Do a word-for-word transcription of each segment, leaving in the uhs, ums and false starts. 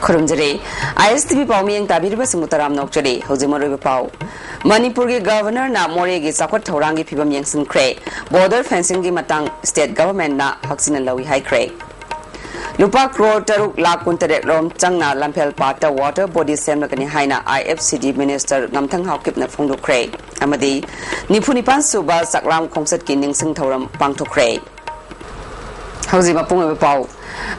ꯈꯨꯔꯨꯝꯖꯔꯤ꯫ ꯑꯥꯏ ꯑꯦꯁ T V ꯄꯥꯎꯃꯤꯌꯦꯡ ꯇꯥꯕꯤꯔꯤꯕꯁꯤꯡꯕꯨ ꯇꯔꯥꯝꯅ ꯑꯣꯛꯆꯔꯤ꯫ ꯍꯧꯖꯤꯛ ꯃꯔꯨꯑꯣꯏꯕ ꯄꯥꯎ꯫ ꯃꯅꯤꯄꯨꯔꯒꯤ ꯒꯚꯔꯅꯔꯅ ꯃꯣꯔꯦꯒꯤ ꯆꯥꯎꯈꯠ ꯊꯧꯔꯥꯡꯒꯤ ꯐꯤꯕꯝ ꯌꯦꯡꯁꯤꯟꯈ꯭ꯔꯦ꯫ ꯕꯣꯔꯗꯔ ꯐꯦꯟꯁꯤꯡꯒꯤ ꯃꯇꯥꯡ ꯁ꯭ꯇꯦꯠ ꯒꯚꯔꯟꯃꯦꯟꯠꯅ ꯍꯛꯆꯤꯟꯅ ꯂꯧꯏ ꯍꯥꯏꯈ꯭ꯔꯦ꯫ ꯂꯨꯄꯥ ꯀ꯭ꯔꯣꯔ ꯇꯔꯨꯛ ꯂꯥꯈ ꯀꯨꯟꯇꯔꯦꯠ ꯔꯣꯝ ꯆꯪꯅ ꯂꯝꯐꯦꯜ ꯄꯥꯠꯇ ꯋꯥꯇꯔ ꯕꯣꯗꯤ ꯁꯦꯝꯂꯒꯅꯤ ꯍꯥꯏꯅ ꯑꯥꯏ ꯑꯦꯐ ꯁꯤ ꯗꯤ ꯃꯤꯅꯤꯁꯇꯔ ꯉꯝꯊꯪ ꯍꯥꯎꯀꯤꯞꯅ ꯐꯣꯡꯗꯣꯛꯈ꯭ꯔꯦ꯫ ꯑꯃꯗꯤ ꯅꯤꯐꯨ ꯅꯤꯄꯥꯟ ꯁꯨꯕ ꯆꯥꯛꯂꯥꯝ ꯈꯣꯡꯆꯠꯀꯤ ꯅꯤꯡꯁꯤꯡ ꯊꯧꯔꯝ ꯄꯥꯡꯊꯣꯛꯈ꯭ꯔꯦ꯫ ꯍꯧꯖꯤꯛ ꯃꯄꯨꯡ ꯑꯣꯏꯕ ꯄꯥꯎ꯫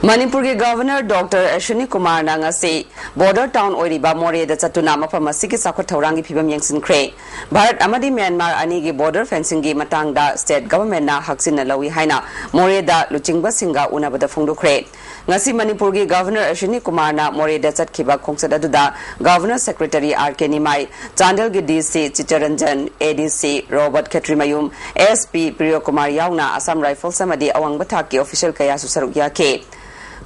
ꯃꯅꯤꯄꯨꯔꯒꯤ ꯒꯚꯔꯅꯔ ꯗꯣꯛꯇꯔ ꯑꯦꯁ꯭ꯋꯤꯅꯤ ꯀꯨꯃꯥꯔꯅ ꯉꯁꯤ ꯕꯣꯔꯗꯔ ꯇꯥꯎꯟ ꯑꯣꯏꯔꯤꯕ ꯃꯣꯔꯦꯗ ꯆꯠꯇꯨꯅ ꯃꯐꯝ ꯑꯁꯤꯒꯤ ꯆꯥꯎꯈꯠ ꯊꯧꯔꯥꯡꯒꯤ ꯐꯤꯕꯝ ꯌꯦꯡꯁꯤꯟꯈ꯭ꯔꯦ꯫ ꯚꯥꯔꯠ ꯑꯃꯗꯤ ꯃ꯭ꯌꯥꯟꯃꯥꯔ ꯑꯅꯤꯒꯤ ꯕꯣꯔꯗꯔ ꯐꯦꯟꯁꯤꯡꯒꯤ ꯃꯇꯥꯡꯗ ꯁ꯭ꯇꯦꯠ ꯒꯚꯔꯟꯃꯦꯟꯠꯅ ꯍꯛꯆꯤꯟꯅ ꯂꯧꯏ ꯍꯥꯏꯅ ꯃꯣꯔꯦꯗ ꯂꯨꯆꯤꯡꯕꯁꯤꯡꯒ ꯎꯅꯕꯗ ꯐꯣꯡꯗꯣꯛꯈ꯭ꯔꯦ꯫ ꯉꯁꯤ ꯃꯅꯤꯄꯨꯔꯒꯤ ꯒꯚꯔꯅꯔ ꯑꯦꯁ꯭ꯋꯤꯅꯤ ꯀꯨꯃꯥꯔꯅ ꯃꯣꯔꯦꯗ ꯆꯠꯈꯤꯕ ꯈꯣꯡꯆꯠ ꯑꯗꯨꯗ ꯒꯚꯔꯅꯔ ꯁꯦꯀ꯭ꯔꯦꯇꯔꯤ ꯑꯥꯔ ꯀꯦ ꯅꯤꯃꯥꯏ, ꯆꯥꯟꯗꯦꯜꯒꯤ ꯗꯤ ꯁꯤ ꯆꯤꯠꯇꯔꯟꯖꯟ, ꯑꯦ ꯗꯤ ꯁꯤ ꯔꯣꯕꯔꯠ ꯈꯦꯇ꯭ꯔꯤꯃꯌꯨꯝ, ꯑꯦꯁ ꯄꯤ ꯄ꯭ꯔꯤꯌꯣꯀꯨꯃꯥꯔ ꯌꯥꯎꯅ ꯑꯁꯥꯝ ꯔꯥꯏꯐꯜꯁ ꯑꯃꯗꯤ ꯑꯋꯥꯡꯕ ꯊꯥꯛꯀꯤ ꯑꯣꯐꯤꯁꯤꯌꯦꯜ ꯀꯌꯥꯁꯨ ꯁꯔꯨꯛ ꯌꯥꯈꯤ꯫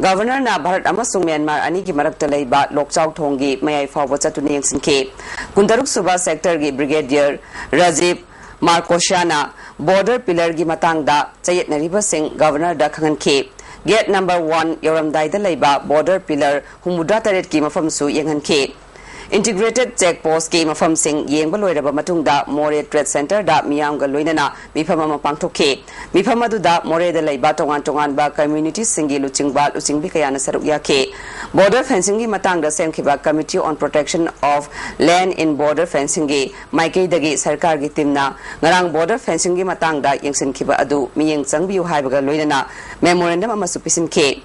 ꯒꯚꯔꯅꯔꯅ ꯚꯥꯔꯠ ꯑꯃꯁꯨꯡ ꯃ꯭ꯌꯥꯟꯃꯥꯔ ꯑꯅꯤꯒꯤ ꯃꯔꯛꯇ ꯂꯩꯕ ꯂꯣꯛꯆꯥꯎ ꯊꯣꯡꯒꯤ ꯃꯌꯥꯏ ꯐꯥꯎꯕ ꯆꯠꯇꯨꯅ ꯌꯦꯡꯁꯤꯟꯈꯤ꯫ ꯀꯨꯟꯇꯔꯨꯛ ꯁꯨꯕ ꯁꯦꯛꯇꯔꯒꯤ ꯕ꯭ꯔꯤꯒꯦꯗꯤꯌꯔ ꯔꯥꯖꯤꯕ ꯃꯥꯔꯀꯣꯁꯤꯌꯥꯅ ꯕꯣꯔꯗꯔ ꯄꯤꯂꯔꯒꯤ ꯃꯇꯥꯡꯗ ꯆꯌꯦꯠꯅꯔꯤꯕꯁꯤꯡ ꯒꯚꯔꯅꯔꯗ ꯈꯪꯍꯟꯈꯤ꯫ ꯒꯦꯠ ꯅꯝꯕꯔ ꯋꯥꯟ ꯌꯧꯔꯝꯗꯥꯏꯗ ꯂꯩꯕ ꯕꯣꯔꯗꯔ ꯄꯤꯂꯔ ꯍꯨꯝꯐꯨꯇꯔꯦꯠꯀꯤ ꯃꯐꯝꯁꯨ ꯌꯦꯡꯍꯟꯈꯤ꯫ ꯏꯟꯇꯤꯒ꯭ꯔꯦꯇꯦꯗ ꯆꯦꯛ ꯄꯣꯁꯀꯤ ꯃꯐꯝꯁꯤꯡ ꯌꯦꯡꯕ ꯂꯣꯏꯔꯕ ꯃꯇꯨꯡꯗ ꯃꯣꯔꯦ ꯇ꯭ꯔꯦꯗ ꯁꯦꯟꯇꯔꯗ ꯃꯤꯌꯥꯝꯒ ꯂꯣꯏꯅꯅ ꯃꯤꯐꯝ ꯑꯃ ꯄꯥꯡꯊꯣꯛꯈꯤ꯫ ꯃꯤꯐꯝ ꯑꯗꯨꯗ ꯃꯣꯔꯦꯗ ꯂꯩꯕ ꯇꯣꯉꯥꯟ ꯇꯣꯉꯥꯟꯕ ꯀꯝꯃ꯭ꯌꯨꯅꯤꯇꯤꯁꯤꯡꯒꯤ ꯂꯨꯆꯤꯡꯕ, ꯂꯨꯆꯤꯡꯕꯤ ꯀꯌꯥꯅ ꯁꯔꯨꯛ ꯌꯥꯈꯤ꯫ ꯕꯣꯔꯗꯔ ꯐꯦꯟꯁꯤꯡꯒꯤ ꯃꯇꯥꯡꯗ ꯁꯦꯝꯈꯤꯕ Committee on Protection of Land in Border Fencingꯒꯤ ꯃꯥꯏꯀꯩꯗꯒꯤ ꯁꯔꯀꯥꯔꯒꯤ ꯇꯤꯝꯅ ꯉꯔꯥꯡ ꯕꯣꯔꯗꯔ ꯐꯦꯟꯁꯤꯡꯒꯤ ꯃꯇꯥꯡꯗ ꯌꯦꯡꯁꯤꯟꯈꯤꯕ ꯑꯗꯨ ꯃꯤꯠꯌꯦꯡ ꯆꯪꯕꯤꯌꯨ ꯍꯥꯏꯕꯒ ꯂꯣꯏꯅꯅ ꯃꯦꯃꯣꯔꯦꯟꯗꯝ ꯑꯃꯁꯨ ꯄꯤꯁꯤꯟꯈꯤ꯫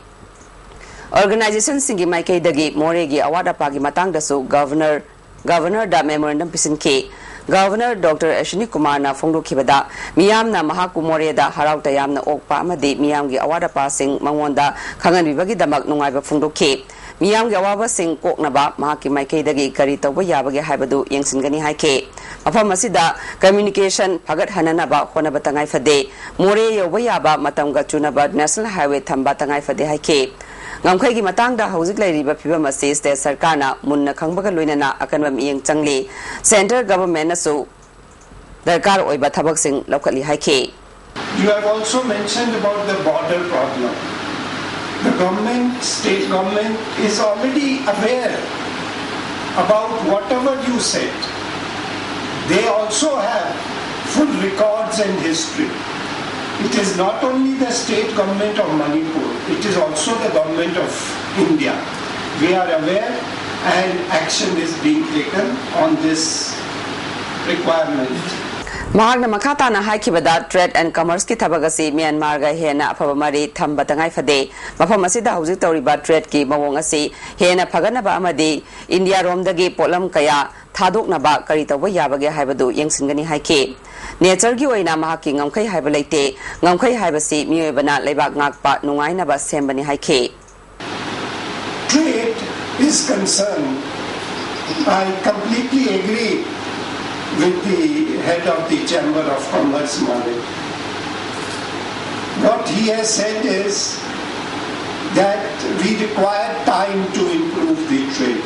ꯑꯣꯔꯒꯅꯥꯏꯖꯦꯁꯟꯁꯤꯡꯒꯤ ꯃꯥꯏꯀꯩꯗꯒꯤ ꯃꯣꯔꯦꯒꯤ ꯑꯋꯥꯠ ꯑꯄꯥꯒꯤ ꯃꯇꯥꯡꯗꯁꯨ ꯒꯚꯔꯅꯔ, ꯒꯚꯔꯅꯔꯗ ꯃꯦꯃꯣꯔꯦꯟꯗꯝ ꯄꯤꯁꯤꯟꯈꯤ꯫ ꯒꯚꯔꯅꯔ ꯗꯣꯛꯇꯔ ꯑꯦꯁ꯭ꯋꯤꯅꯤ ꯀꯨꯃꯥꯔꯅ ꯐꯣꯡꯗꯣꯛꯈꯤꯕꯗ, ꯃꯤꯌꯥꯝꯅ ꯃꯍꯥꯛꯄꯨ ꯃꯣꯔꯦꯗ ꯍꯔꯥꯎ ꯇꯌꯥꯝꯅ ꯑꯣꯛꯄ ꯑꯃꯗꯤ ꯃꯤꯌꯥꯝꯒꯤ ꯑꯋꯥꯠ ꯑꯄꯥꯁꯤꯡ ꯃꯉꯣꯟꯗ ꯈꯪꯍꯟꯕꯤꯕꯒꯤꯗꯃꯛ ꯅꯨꯡꯉꯥꯏꯕ ꯐꯣꯡꯗꯣꯛꯈꯤ꯫ ꯃꯤꯌꯥꯝꯒꯤ ꯑꯋꯥꯕꯁꯤꯡ ꯀꯣꯛꯅꯕ ꯃꯍꯥꯛꯀꯤ ꯃꯥꯏꯀꯩꯗꯒꯤ ꯀꯔꯤ ꯇꯧꯕ ꯌꯥꯕꯒꯦ ꯍꯥꯏꯕꯗꯨ ꯌꯦꯡꯁꯤꯟꯒꯅꯤ ꯍꯥꯏꯈꯤ꯫ ꯃꯐꯝ ꯑꯁꯤꯗ ꯀꯝꯃ꯭ꯌꯨꯅꯤꯀꯦꯁꯟ ꯐꯒꯠꯍꯟꯅꯅꯕ ꯍꯣꯠꯅꯕ ꯇꯉꯥꯏ ꯐꯗꯦ꯫ ꯃꯣꯔꯦ ꯌꯧꯕ ꯌꯥꯕ ꯃꯇꯝꯒ ꯆꯨꯅꯕ ꯅꯦꯁꯅꯦꯜ ꯍꯥꯏꯋꯦ ꯊꯝꯕ ꯇꯉꯥꯏ ꯐꯗꯦ ꯍꯥꯏꯈꯤ꯫ ꯉꯝꯈꯩꯒꯤ ꯃꯇꯥꯡꯗ ꯍꯧꯖꯤꯛ ꯂꯩꯔꯤꯕ ꯐꯤꯕꯝ ꯑꯁꯤ ꯁ꯭ꯇꯦꯠ ꯁꯔꯀꯥꯔꯅ ꯃꯨꯟꯅ ꯈꯪꯕꯒ ꯂꯣꯏꯅꯅ ꯑꯀꯟꯕ ꯃꯤꯠꯌꯦꯡ ꯆꯪꯂꯤ꯫ ꯁꯦꯟꯇꯔ ꯒꯚꯔꯟꯃꯦꯟꯠꯅꯁꯨ ꯗꯔꯀꯥꯔ ꯑꯣꯏꯕ ꯊꯕꯛꯁꯤꯡ ꯂꯧꯈꯠꯂꯤ ꯍꯥꯏꯈꯤ꯫ You have also mentioned about the border problem. The government, state government is already aware about whatever you said. They also have full records and history. It is not only the state government of Manipur, it is also the government of India. We are aware and action is being taken on this requirement. ꯃꯍꯥꯛꯅ ꯃꯈꯥ ꯇꯥꯅ ꯍꯥꯏꯈꯤꯕꯗ, Trade and Commerceꯀꯤ ꯊꯕꯛ ꯑꯁꯤ ꯃ꯭ꯌꯥꯟꯃꯥꯔꯒ ꯍꯦꯟꯅ ꯑꯐꯕ ꯃꯔꯤ ꯊꯝꯕ ꯇꯉꯥꯏ ꯐꯗꯦ꯫ ꯃꯐꯝ ꯑꯁꯤꯗ ꯍꯧꯖꯤꯛ ꯇꯧꯔꯤꯕ tradeꯀꯤ ꯃꯑꯣꯡ ꯑꯁꯤ ꯍꯦꯟꯅ ꯐꯒꯠꯅꯕ ꯑꯃꯗꯤ ꯏꯟꯗꯤꯌꯥꯔꯣꯝꯗꯒꯤ ꯄꯣꯠꯂꯝ ꯀꯌꯥ ꯊꯥꯗꯣꯛꯅꯕ ꯀꯔꯤ ꯇꯧꯕ ꯌꯥꯕꯒꯦ ꯍꯥꯏꯕꯗꯨ ꯌꯦꯡꯁꯤꯟꯒꯅꯤ ꯍꯥꯏꯈꯤ꯫ Natureꯒꯤ ꯑꯣꯏꯅ ꯃꯍꯥꯛꯀꯤ ꯉꯝꯈꯩ ꯍꯥꯏꯕ ꯂꯩꯇꯦ꯫ ꯉꯝꯈꯩ ꯍꯥꯏꯕꯁꯤ ꯃꯤꯑꯣꯏꯕꯅ ꯂꯩꯕꯥꯛ ꯉꯥꯛꯄ ꯅꯨꯡꯉꯥꯏꯅꯕ ꯁꯦꯝꯕꯅꯤ ꯍꯥꯏꯈꯤ꯫ Trade is concerned, I completely agree with the head of the Chamber of Commerce, Malik. What he has said is that we require time to improve the trade.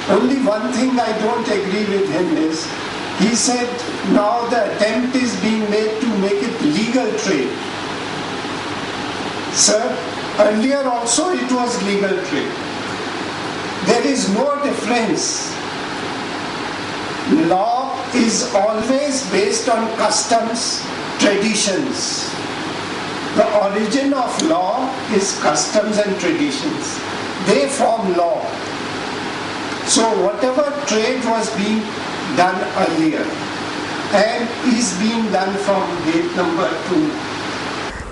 Only one thing I don't agree with him is, he said now the attempt is being made to make it legal trade. Sir, earlier also it was legal trade. There is no difference. Law is always based on customs, traditions. The origin of law is customs and traditions. They form law. So whatever trade was being done earlier and is being done from gate number two.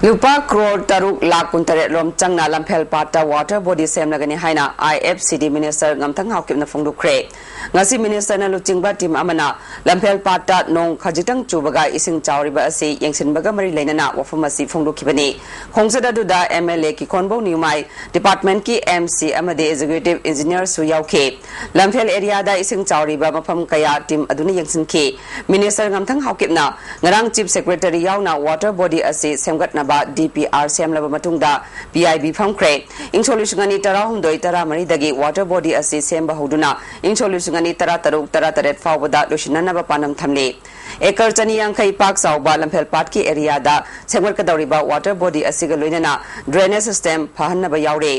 ꯂꯨꯄꯥ ꯀ꯭ꯔꯣꯔ ꯇꯔꯨꯛ ꯂꯥꯈ ꯀꯨꯟꯇꯔꯦꯠ ꯔꯣꯝ ꯆꯪꯅ ꯂꯝꯐꯦꯜ ꯄꯥꯠꯇ water body ꯁꯦꯝꯂꯒꯅꯤ ꯍꯥꯏꯅ IFCD Minister ꯉꯝꯊꯪ ꯍꯥꯎꯀꯤꯞꯅ ꯐꯣꯡꯗꯣꯛꯈ꯭ꯔꯦ꯫ ꯉꯁꯤ ministerꯅ ꯂꯨꯆꯤꯡꯕ team ꯑꯃꯅ ꯂꯝꯐꯦꯜ ꯄꯥꯠꯇ ꯅꯣꯡ ꯈꯖꯤꯛꯇꯪ ꯆꯨꯕꯒ ꯏꯁꯤꯡ ꯆꯥꯎꯔꯤꯕ ꯑꯁꯤ ꯌꯦꯡꯁꯤꯟꯕꯒ ꯃꯔꯤ ꯂꯩꯅꯅ ꯋꯥꯐꯝ ꯑꯁꯤ ꯐꯣꯡꯗꯣꯛꯈꯤꯕꯅꯤ꯫ ꯈꯣꯡꯆꯠ ꯑꯗꯨꯗ MLA ꯀꯤꯈꯣꯟꯕꯧ ꯅ꯭ꯌꯨꯃꯥꯏ, departmentꯀꯤ MC ꯑꯃꯗꯤ executive engineerꯁꯨ ꯌꯥꯎꯈꯤ꯫ ꯂꯝꯐꯦꯜ areaꯗ ꯏꯁꯤꯡ ꯆꯥꯎꯔꯤꯕ ꯃꯐꯝ ꯀꯌꯥ team ꯑꯗꯨꯅ ꯌꯦꯡꯁꯤꯟꯈꯤ꯫ Minister ꯉꯝꯊꯪ ꯍꯥꯎꯀꯤꯞꯅ ꯉꯔꯥꯡ Chief Secretary ꯌꯥꯎꯅ water body ꯑꯁꯤ ꯁꯦꯝꯒꯠꯅꯕ ꯗꯤ ꯄꯤ ꯑꯥꯔ ꯁꯦꯝꯂꯕ ꯃꯇꯨꯡꯗ ꯄꯤ ꯑꯥꯏ ꯕꯤ ꯐꯝꯈ꯭ꯔꯦ꯫ ꯏꯪ ꯁꯣꯛ ꯂꯤꯁꯤꯡ ꯑꯅꯤ ꯇꯔꯥꯍꯨꯝꯗꯣꯏ ꯇꯔꯥꯃꯔꯤꯗꯒꯤ ꯋꯥꯇꯔ ꯕꯣꯗꯤ ꯑꯁꯤ ꯁꯦꯝꯕ ꯍꯧꯗꯨꯅ ꯏꯪ ꯁꯣꯛ ꯂꯤꯁꯤꯡ ꯑꯅꯤ ꯇꯔꯥꯇꯔꯨꯛ ꯇꯔꯥꯇꯔꯦꯠ ꯐꯥꯎꯕꯗ ꯂꯣꯏꯁꯤꯟꯅꯅꯕ ꯄꯥꯟꯗꯝ ꯊꯝꯂꯤ꯫ ꯑꯦꯀꯔ ꯆꯅꯤ ꯌꯥꯡꯈꯩ ꯄꯥꯛ ꯆꯥꯎꯕ ꯂꯝꯐꯦꯜ ꯄꯥꯠꯀꯤ ꯑꯦꯔꯤꯌꯥꯗ ꯁꯦꯝꯒꯠꯀꯗꯧꯔꯤꯕ ꯋꯥꯇꯔ ꯕꯣꯗꯤ ꯑꯁꯤꯒ ꯂꯣꯏꯅꯅ ꯗ꯭ꯔꯦꯅꯦꯖ ꯁꯤꯁꯇꯦꯝ ꯐꯍꯟꯅꯕ ꯌꯥꯎꯔꯤ꯫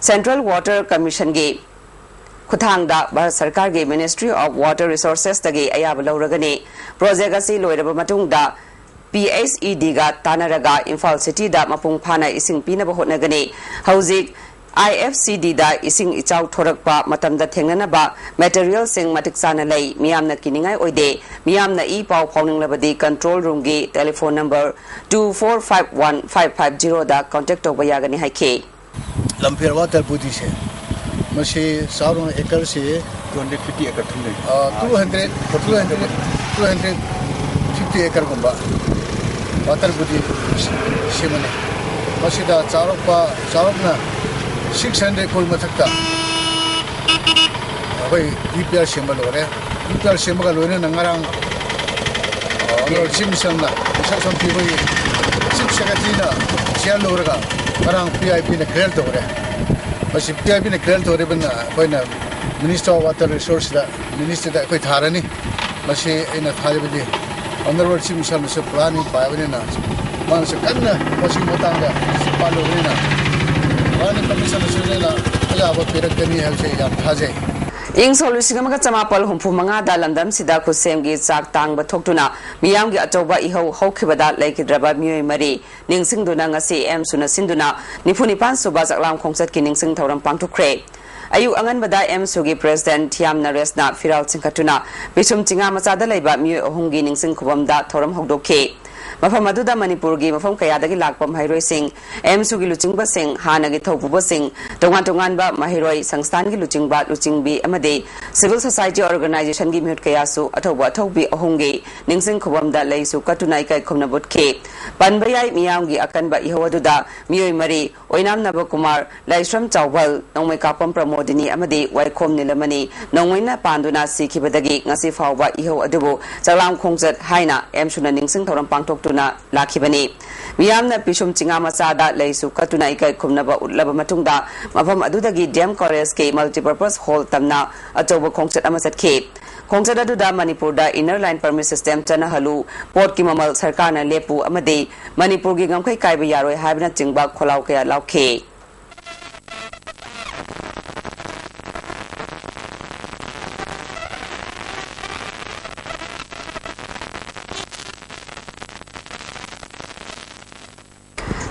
ꯁꯦꯟꯇ꯭ꯔꯦꯜ ꯋꯥꯇꯔ ꯀꯃꯤꯁꯟꯒꯤ ꯈꯨꯠꯊꯥꯡꯗ ꯚꯥꯔꯠ ꯁꯔꯀꯥꯔꯒꯤ ꯃꯤꯅꯤꯁꯇ꯭ꯔꯤ ꯑꯣꯐ ꯋꯥꯇꯔ ꯔꯤꯁꯣꯔꯁꯦꯁꯇꯒꯤ ꯑꯌꯥꯕ ꯂꯧꯔꯒꯅꯤ꯫ ꯄ꯭ꯔꯣꯖꯦꯛ ꯑꯁꯤ ꯂꯣꯏꯔꯕ ꯃꯇꯨꯡꯗ ꯄꯤ ꯑꯩꯆ ꯏ ꯗꯤꯒ ꯇꯥꯟꯅꯔꯒ ꯏꯝꯐꯥꯜ ꯁꯤꯇꯤꯗ ꯃꯄꯨꯡ ꯐꯥꯅ ꯏꯁꯤꯡ ꯄꯤꯅꯕ ꯍꯣꯠꯅꯒꯅꯤ꯫ ꯍꯧꯖꯤꯛ ꯑꯥꯏ ꯑꯦꯐ ꯁꯤ ꯗꯤꯗ ꯏꯁꯤꯡ ꯏꯆꯥꯎ ꯊꯣꯔꯛꯄ ꯃꯇꯝꯗ ꯊꯦꯡꯅꯅꯕ ꯃꯦꯇꯔꯤꯌꯦꯜꯁꯤꯡ ꯃꯇꯤꯛ ꯆꯥꯅ ꯂꯩ꯫ ꯃꯤꯌꯥꯝꯅ ꯀꯤꯅꯤꯡꯉꯥꯏ ꯑꯣꯏꯗꯦ꯫ ꯃꯤꯌꯥꯝꯅ ꯏ ꯄꯥꯎ ꯐꯥꯎꯅꯤꯡꯂꯕꯗꯤ ꯀꯟꯇ꯭ꯔꯣꯜ ꯔꯨꯝꯒꯤ telephone number two four five one five five ꯖꯤꯔꯣꯗ ꯀꯟꯇꯦꯛ ꯇꯧꯕ ꯌꯥꯒꯅꯤ ꯍꯥꯏꯈꯤ꯫ ꯂꯝꯐꯦꯜ ꯋꯥꯇꯔ ꯕꯣꯗꯤꯁꯦ ꯃꯁꯤ ꯆꯥꯎꯔꯥꯛꯅ ꯑꯦꯀꯔꯁꯤ two hundred fifty acre ꯊꯝꯗꯣꯏꯅꯤ꯫ ꯑ, two hundred, two hundred, two hundred fifty acreꯒꯨꯝꯕ ꯋꯥꯇꯔ ꯕꯣꯗꯤ ꯁꯦꯝꯃꯅꯤ꯫ ꯃꯁꯤꯗ ꯆꯥꯎꯔꯥꯛꯄ, ꯆꯥꯎꯔꯥꯛꯅ six hundred crore ꯃꯊꯛꯇ ꯑꯩꯈꯣꯏ ꯗꯤ ꯄꯤ ꯑꯥꯔ ꯁꯦꯝꯕ ꯂꯣꯏꯔꯦ꯫ ꯗꯤ ꯄꯤ ꯑꯥꯔ ꯁꯦꯝꯕꯒ ꯂꯣꯏꯅꯅ ꯉꯔꯥꯡ, ꯑ, ꯑꯣꯅꯔꯦꯕꯜ ꯆꯤꯐ ꯃꯤꯅꯤꯁꯇꯔꯅ ꯏꯟꯁꯇ꯭ꯔꯛꯁꯟ ꯄꯤꯕꯒꯤ ꯆꯤꯐ ꯁꯦꯀ꯭ꯔꯦꯇꯔꯤꯅ ꯆꯤꯌꯥꯔ ꯂꯧꯔꯒ ꯉꯔꯥꯡ ꯄꯤ ꯑꯥꯏ ꯕꯤꯅ ꯀ꯭ꯂꯤꯌꯥꯔ ꯇꯧꯔꯦ꯫ ꯃꯁꯤ ꯄꯤ ꯑꯥꯏ ꯕꯤꯅ ꯀ꯭ꯂꯤꯌꯥꯔ ꯇꯧꯔꯤꯕꯅ ꯑꯩꯈꯣꯏꯅ ꯃꯤꯅꯤꯁꯇꯔ ꯑꯣꯐ ꯋꯥꯇꯔ ꯔꯤꯁꯣꯔꯁꯇ, ꯃꯤꯅꯤꯁꯇꯔꯗ ꯑꯩꯈꯣꯏ ꯊꯥꯔꯅꯤ꯫ ꯃꯁꯤ ꯑꯩꯅ ꯊꯥꯖꯕꯗꯤ ꯑꯣꯅꯔꯦꯕꯜ ꯆꯤꯐ ꯃꯤꯅꯤꯁꯇꯔꯅꯁꯨ ꯄ꯭ꯂꯥꯅꯤꯡ ꯄꯥꯏꯕꯅꯤꯅ ꯃꯥꯅꯁꯨ ꯀꯟꯅ ꯃꯁꯤꯒꯤ ꯃꯇꯥꯡꯗ ꯄꯥꯜꯂꯨꯕꯅꯤꯅ ꯄ꯭ꯂꯥꯅꯤꯡ ꯀꯃꯤꯁꯟꯅꯁꯨ ꯍꯦꯟꯅ ꯑꯌꯥꯕ ꯄꯤꯔꯛꯀꯅꯤ ꯍꯥꯏꯕꯁꯦ ꯌꯥꯝ ꯊꯥꯖꯩ꯫ ꯏꯪ ꯁꯣꯛ ꯂꯤꯁꯤꯡ ꯑꯃꯒ ꯆꯃꯥꯄꯜ ꯍꯨꯝꯐꯨ ꯃꯉꯥꯗ ꯂꯝꯗꯝꯁꯤꯗ ꯈꯨꯠꯁꯦꯝꯒꯤ ꯆꯥꯛ ꯇꯥꯡꯕ ꯊꯣꯛꯇꯨꯅ ꯃꯤꯌꯥꯝꯒꯤ ꯑꯆꯧꯕ ꯏꯍꯧ ꯍꯧꯈꯤꯕꯗ ꯂꯩꯈꯤꯗ꯭ꯔꯕ ꯃꯤꯑꯣꯏ ꯃꯔꯤ ꯅꯤꯡꯁꯤꯡꯗꯨꯅ ꯉꯁꯤ ꯑꯦꯝꯁꯨꯅ ꯁꯤꯟꯗꯨꯅ ꯅꯤꯐꯨ ꯅꯤꯄꯥꯟ ꯁꯨꯕ ꯆꯥꯛꯂꯥꯝ ꯈꯣꯡꯆꯠꯀꯤ ꯅꯤꯡꯁꯤꯡ ꯊꯧꯔꯝ ꯄꯥꯡꯊꯣꯛꯈ꯭ꯔꯦ꯫ ꯑꯌꯨꯛ ꯑꯉꯟꯕꯗ ꯑꯦꯝꯁꯨꯒꯤ ꯄ꯭ꯔꯦꯁꯤꯗꯦꯟꯠ ꯊꯤꯌꯥꯝ ꯅꯔꯦꯁꯅ ꯐꯤꯔꯥꯜ ꯆꯤꯡꯈꯠꯇꯨꯅ ꯄꯤꯁꯨꯝ ꯆꯤꯡꯉꯥ ꯃꯆꯥꯗ ꯂꯩꯕ ꯃꯤꯑꯣꯏ ꯑꯍꯨꯝꯒꯤ ꯅꯤꯡꯁꯤꯡ ꯈꯨꯕꯝꯗ ꯊꯧꯔꯝ ꯍꯧꯗꯣꯛꯈꯤ꯫ ꯃꯐꯝ ꯑꯗꯨꯗ ꯃꯅꯤꯄꯨꯔꯒꯤ ꯃꯐꯝ ꯀꯌꯥꯗꯒꯤ ꯂꯥꯛꯄ ꯃꯍꯩꯔꯣꯏꯁꯤꯡ, ꯑꯦꯝꯁꯨꯒꯤ ꯂꯨꯆꯤꯡꯕꯁꯤꯡ, ꯍꯥꯟꯅꯒꯤ ꯊꯧꯄꯨꯕꯁꯤꯡ, ꯇꯣꯉꯥꯟ ꯇꯣꯉꯥꯟꯕ ꯃꯍꯩꯔꯣꯏ ꯁꯪꯁꯊꯥꯟꯒꯤ ꯂꯨꯆꯤꯡꯕ, ꯂꯨꯆꯤꯡꯕꯤ ꯑꯃꯗꯤ ꯁꯤꯚꯤꯜ ꯁꯣꯁꯥꯏꯇꯤ ꯑꯣꯔꯒꯅꯥꯏꯖꯦꯁꯟꯒꯤ ꯃꯤꯍꯨꯠ ꯀꯌꯥꯁꯨ ꯑꯊꯧꯕ ꯑꯊꯧꯕꯤ ꯑꯍꯨꯝꯒꯤ ꯅꯤꯡꯁꯤꯡ ꯈꯨꯕꯝꯗ ꯂꯩꯁꯨ ꯀꯠꯇꯨꯅ ꯏꯀꯥꯏ ꯈꯨꯝꯅꯕ ꯎꯠꯈꯤ꯫ ꯄꯟꯕ ꯌꯥꯏ, ꯃꯤꯌꯥꯝꯒꯤ ꯑꯀꯟꯕ ꯏꯍꯧ ꯑꯗꯨꯗ ꯃꯤꯑꯣꯏ ꯃꯔꯤ, ꯑꯣꯏꯅꯥꯝ ꯅꯕꯀꯨꯃꯥꯔ, ꯂꯥꯏꯁ꯭ꯔꯝ ꯆꯥꯎꯕꯜ, ꯅꯣꯡꯃꯩꯀꯥꯄꯝ ꯄ꯭ꯔꯃꯣꯗꯤꯅꯤ ꯑꯃꯗꯤ ꯋꯥꯏꯈꯣꯝ ꯅꯤꯂꯃꯅꯤ ꯅꯣꯡꯃꯩꯅ ꯄꯥꯟꯗꯨꯅ ꯁꯤꯈꯤꯕꯗꯒꯤ ꯉꯁꯤ ꯐꯥꯎꯕ ꯏꯍꯧ ꯑꯗꯨꯕꯨ ꯆꯥꯛꯂꯥꯝ ꯈꯣꯡꯆꯠ ꯍꯥꯏꯅ ꯑꯦꯝꯁꯨꯅ ꯅꯤꯡꯁꯤꯡ ꯊꯧꯔꯝ ꯄꯥꯡꯊꯣꯛꯇꯨꯅ ꯂꯥꯛꯈꯤꯕꯅꯤ꯫ ꯃꯤꯌꯥꯝꯅ ꯄꯤꯁꯨꯝ ꯆꯤꯡꯉꯥ ꯃꯆꯥꯗ ꯂꯩꯁꯨ ꯀꯠꯇꯨꯅ ꯏꯀꯥꯏ ꯈꯨꯝꯅꯕ ꯎꯠꯂꯕ ꯃꯇꯨꯡꯗ, ꯃꯐꯝ ꯑꯗꯨꯗꯒꯤ ꯗꯤ ꯑꯦꯝ ꯀꯣꯂꯦꯖꯀꯤ multipurpose hall ꯇꯝꯅ ꯑꯆꯧꯕ ꯈꯣꯡꯆꯠ ꯑꯃ ꯆꯠꯈꯤ꯫ ꯈꯣꯡꯆꯠ ꯑꯗꯨꯗ ꯃꯅꯤꯄꯨꯔꯗ inner line permit system ꯆꯠꯅꯍꯜꯂꯨ, ꯄꯣꯠꯀꯤ ꯃꯃꯜ ꯁꯔꯀꯥꯔꯅ ꯂꯦꯞꯄꯨ ꯑꯃꯗꯤ ꯃꯅꯤꯄꯨꯔꯒꯤ ꯉꯝꯈꯩ ꯀꯥꯏꯕ ꯌꯥꯔꯣꯏ ꯍꯥꯏꯕꯅꯆꯤꯡꯕ ꯈꯣꯜꯂꯥꯎ ꯀꯌꯥ ꯂꯥꯎꯈꯤ꯫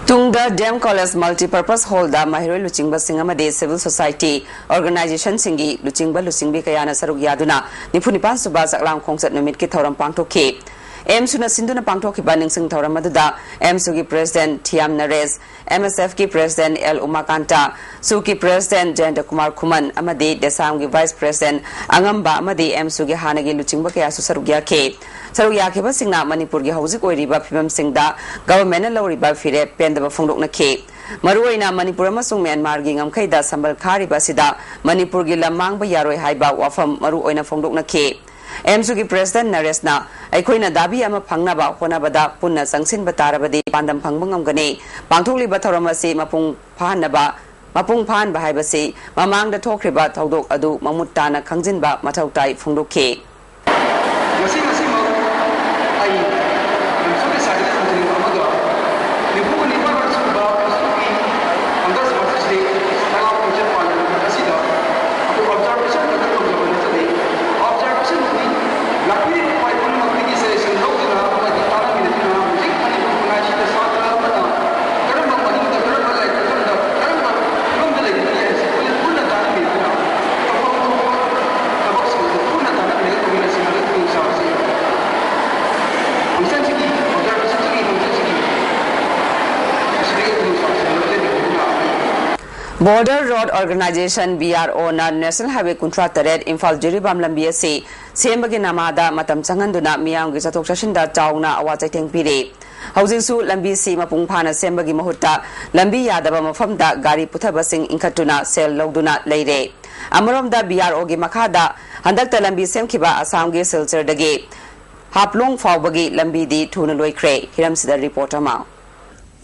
ꯇꯨꯡꯗ D M college multipurpose hall ꯗ ꯃꯍꯩꯔꯣꯏ ꯂꯨꯆꯤꯡꯕꯁꯤꯡ ꯑꯃꯗꯤ civil society organization ꯁꯤꯡꯒꯤ ꯂꯨꯆꯤꯡꯕ ꯂꯨꯆꯤꯡꯕꯤ ꯀꯌꯥꯅ ꯁꯔꯨꯛ ꯌꯥꯗꯨꯅ ꯅꯤꯐꯨ ꯅꯤꯄꯥꯟ ꯁꯨꯕ ꯆꯥꯛꯂꯥꯝ ꯈꯣꯡꯆꯠ ꯅꯨꯃꯤꯠꯀꯤ ꯊꯧꯔꯝ ꯄꯥꯡꯊꯣꯛꯈꯤ꯫ ꯑꯦꯝꯁꯨꯅ ꯁꯤꯟꯗꯨꯅ ꯄꯥꯡꯊꯣꯛꯈꯤꯕ ꯅꯤꯡꯁꯤꯡ ꯊꯧꯔꯝ ꯑꯗꯨꯗ ꯑꯦꯝꯁꯨꯒꯤ president ꯊꯤꯌꯥꯝ ꯅꯔꯦꯁ, ꯑꯦꯝ ꯑꯦꯁ ꯑꯦꯐ ꯀꯤ president ꯑꯦꯜ ꯎꯃꯥꯀꯥꯟꯇ, ꯁꯨꯀꯤ president ꯖꯌꯟꯇ ꯀꯨꯃꯥꯔ ꯈꯨꯃꯟ ꯑꯃꯗꯤ ꯗꯦꯁꯥꯝꯒꯤ vice president ꯑꯉꯝꯕ ꯑꯃꯗꯤ ꯑꯦꯝꯁꯨꯒꯤ ꯍꯥꯟꯅꯒꯤ ꯂꯨꯆꯤꯡꯕ ꯀꯌꯥꯁꯨ ꯁꯔꯨꯛ ꯌꯥꯈꯤ꯫ ꯁꯔꯨꯛ ꯌꯥꯈꯤꯕꯁꯤꯡꯅ ꯃꯅꯤꯄꯨꯔꯒꯤ ꯍꯧꯖꯤꯛ ꯑꯣꯏꯔꯤꯕ ꯐꯤꯕꯝꯁꯤꯡꯗ government ꯅ ꯂꯧꯔꯤꯕ ꯐꯤꯔꯦꯞ ꯄꯦꯟꯗꯕ ꯐꯣꯡꯗꯣꯛꯅꯈꯤ꯫ ꯃꯔꯨꯑꯣꯏꯅ ꯃꯅꯤꯄꯨꯔ ꯑꯃꯁꯨꯡ ꯃ꯭ꯌꯥꯟꯃꯥꯔꯒꯤ ꯉꯝꯈꯩꯗ ꯁꯝꯕꯜ ꯈꯥꯔꯤꯕ ꯑꯁꯤꯗ ꯃꯅꯤꯄꯨꯔꯒꯤ ꯂꯝ ꯃꯥꯡꯕ ꯌꯥꯔꯣꯏ ꯍꯥꯏꯕ ꯋꯥꯐꯝ ꯃꯔꯨꯑꯣꯏꯅ ꯐꯣꯡꯗꯣꯛꯅꯈꯤ꯫ ꯑꯦꯝꯁꯨꯒꯤ president ꯅꯔꯦꯁꯅ, "ꯑꯩꯈꯣꯏꯅ ꯗꯥꯕꯤ ꯑꯃ ꯐꯪꯅꯕ ꯍꯣꯠꯅꯕꯗ ꯄꯨꯟꯅ ꯆꯪꯁꯤꯟꯕ ꯇꯥꯔꯕꯗꯤ ꯄꯥꯟꯗꯝ ꯐꯪꯕ ꯉꯝꯒꯅꯤ꯫ ꯄꯥꯡꯊꯣꯛꯂꯤꯕ ꯊꯧꯔꯝ ꯑꯁꯤ ꯃꯄꯨꯡ ꯐꯥꯍꯟꯅꯕ, ꯃꯄꯨꯡ ꯐꯥꯍꯟꯕ ꯍꯥꯏꯕꯁꯤ ꯃꯃꯥꯡꯗ ꯊꯣꯛꯈ꯭ꯔꯤꯕ ꯊꯧꯗꯣꯛ ꯑꯗꯨ ꯃꯃꯨꯠ ꯇꯥꯅ ꯈꯪꯖꯤꯟꯕ ꯃꯊꯧ ꯇꯥꯏ" ꯐꯣꯡꯗꯣꯛꯈꯤ꯫ ꯉꯁꯤ, ꯉꯁꯤꯃꯛ ꯑꯩ ꯃꯅꯤꯄꯨꯔꯒꯤ ꯁꯥꯏꯠꯇ ꯊꯝꯖꯅꯤꯡꯕ ꯑꯃꯒ, ꯅꯤꯐꯨꯒ ꯅꯤꯄꯥꯟ ꯁꯨꯕ ꯃꯅꯤꯄꯨꯔꯒꯤ Congress Workers' Day ꯁꯉꯥꯏ ꯈꯣꯡꯆꯠ ꯄꯥꯟꯕ ꯅꯨꯃꯤꯠ ꯑꯁꯤꯗ ꯑꯩꯈꯣꯏ observation ꯈꯛꯇ ꯇꯧꯖꯕ ꯅꯠꯇꯕꯤ, observation ꯅꯤ꯫ ꯂꯥꯛꯄꯤꯔꯤꯕ ꯄꯨꯝꯅꯃꯛꯇꯒꯤ suggestion ꯂꯧꯗꯨꯅ ꯑꯃꯗꯤ ꯇꯥꯟꯅꯃꯤꯟꯅꯗꯨꯅ ꯍꯧꯖꯤꯛ ꯃꯅꯤꯄꯨꯔ ꯈꯨꯟꯅꯥꯏꯁꯤꯗ ꯁꯥꯇ꯭ꯔ ꯑꯃꯅ ꯀꯔꯝꯕ ꯃꯍꯤꯡꯗ, ꯀꯔꯝꯕ ꯂꯥꯏꯔꯤꯛ ꯇꯝꯕꯗ, ꯀꯔꯝꯕ ꯐꯤꯕꯝꯗ ꯂꯩꯒꯅꯤ ꯍꯥꯏꯕꯁꯤ ꯑꯩꯈꯣꯏꯅ ꯄꯨꯟꯅ ꯇꯥꯟꯅꯃꯤꯟꯅꯗꯨꯅ ꯑꯐꯕ ꯑꯐꯕ ꯊꯕꯛꯁꯤꯡ ꯑꯗꯨ ꯄꯨꯟꯅ ꯇꯥꯟꯅꯃꯤꯟꯅꯗꯨꯅ ꯁꯤꯟꯕꯒꯤ ꯈꯨꯗꯣꯡꯆꯥꯕꯁꯤ ꯐꯪꯁꯟꯁꯤꯒꯤ ꯑꯣꯕꯖꯥꯔꯕꯦꯁꯟꯁꯤꯒꯤ ꯈꯣꯡꯆꯠꯁꯤꯒꯤ ꯃꯁꯤꯗꯒꯤ ꯈꯨꯗꯣꯡꯆꯥꯕꯁꯤ ꯂꯧꯖꯅꯤꯡꯕꯒꯤ ꯂꯥꯛꯄꯅꯤ꯫ Border Road Organisation, B R O, ꯅ National Highway ꯀꯨꯟꯊ꯭ꯔꯥ ꯇꯔꯦꯠ ꯏꯝꯐꯥꯜ ꯖꯤꯔꯤꯕꯥꯝ ꯂꯝꯕꯤ ꯑꯁꯤ ꯁꯦꯝꯕꯒꯤ ꯅꯃꯥꯗ ꯃꯇꯝ ꯆꯪꯍꯟꯗꯨꯅ ꯃꯤꯌꯥꯝꯒꯤ ꯆꯠꯊꯣꯛ ꯆꯠꯁꯤꯟꯗ ꯆꯥꯎꯅ ꯑꯋꯥ ꯆꯩꯊꯦꯡ ꯄꯤꯔꯤ꯫ ꯍꯧꯖꯤꯛꯁꯨ ꯂꯝꯕꯤꯁꯤ ꯃꯄꯨꯡ ꯐꯥꯅ ꯁꯦꯝꯕꯒꯤ ꯃꯍꯨꯠꯇ ꯂꯝꯕꯤ ꯌꯥꯗꯕ ꯃꯐꯝꯗ ꯒꯥꯔꯤ ꯄꯨꯊꯕꯁꯤꯡ ꯏꯟꯈꯠꯇꯨꯅ ꯁꯦꯜ ꯂꯧꯗꯨꯅ ꯂꯩꯔꯦ꯫ ꯑꯃꯔꯣꯝꯗ B R O ꯒꯤ ꯃꯈꯥꯗ ꯍꯟꯗꯛꯇ ꯂꯝꯕꯤ ꯁꯦꯝꯈꯤꯕ ꯑꯁꯥꯝꯒꯤ ꯁꯤꯜꯆꯔꯗꯒꯤ ꯍꯥꯞꯂꯣꯡ ꯐꯥꯎꯕꯒꯤ ꯂꯝꯕꯤꯗꯤ ꯊꯨꯅ ꯂꯣꯏꯈ꯭ꯔꯦ꯫ ꯍꯤꯔꯝꯁꯤꯗ ꯔꯤꯄꯣꯔꯠ ꯑꯃ꯫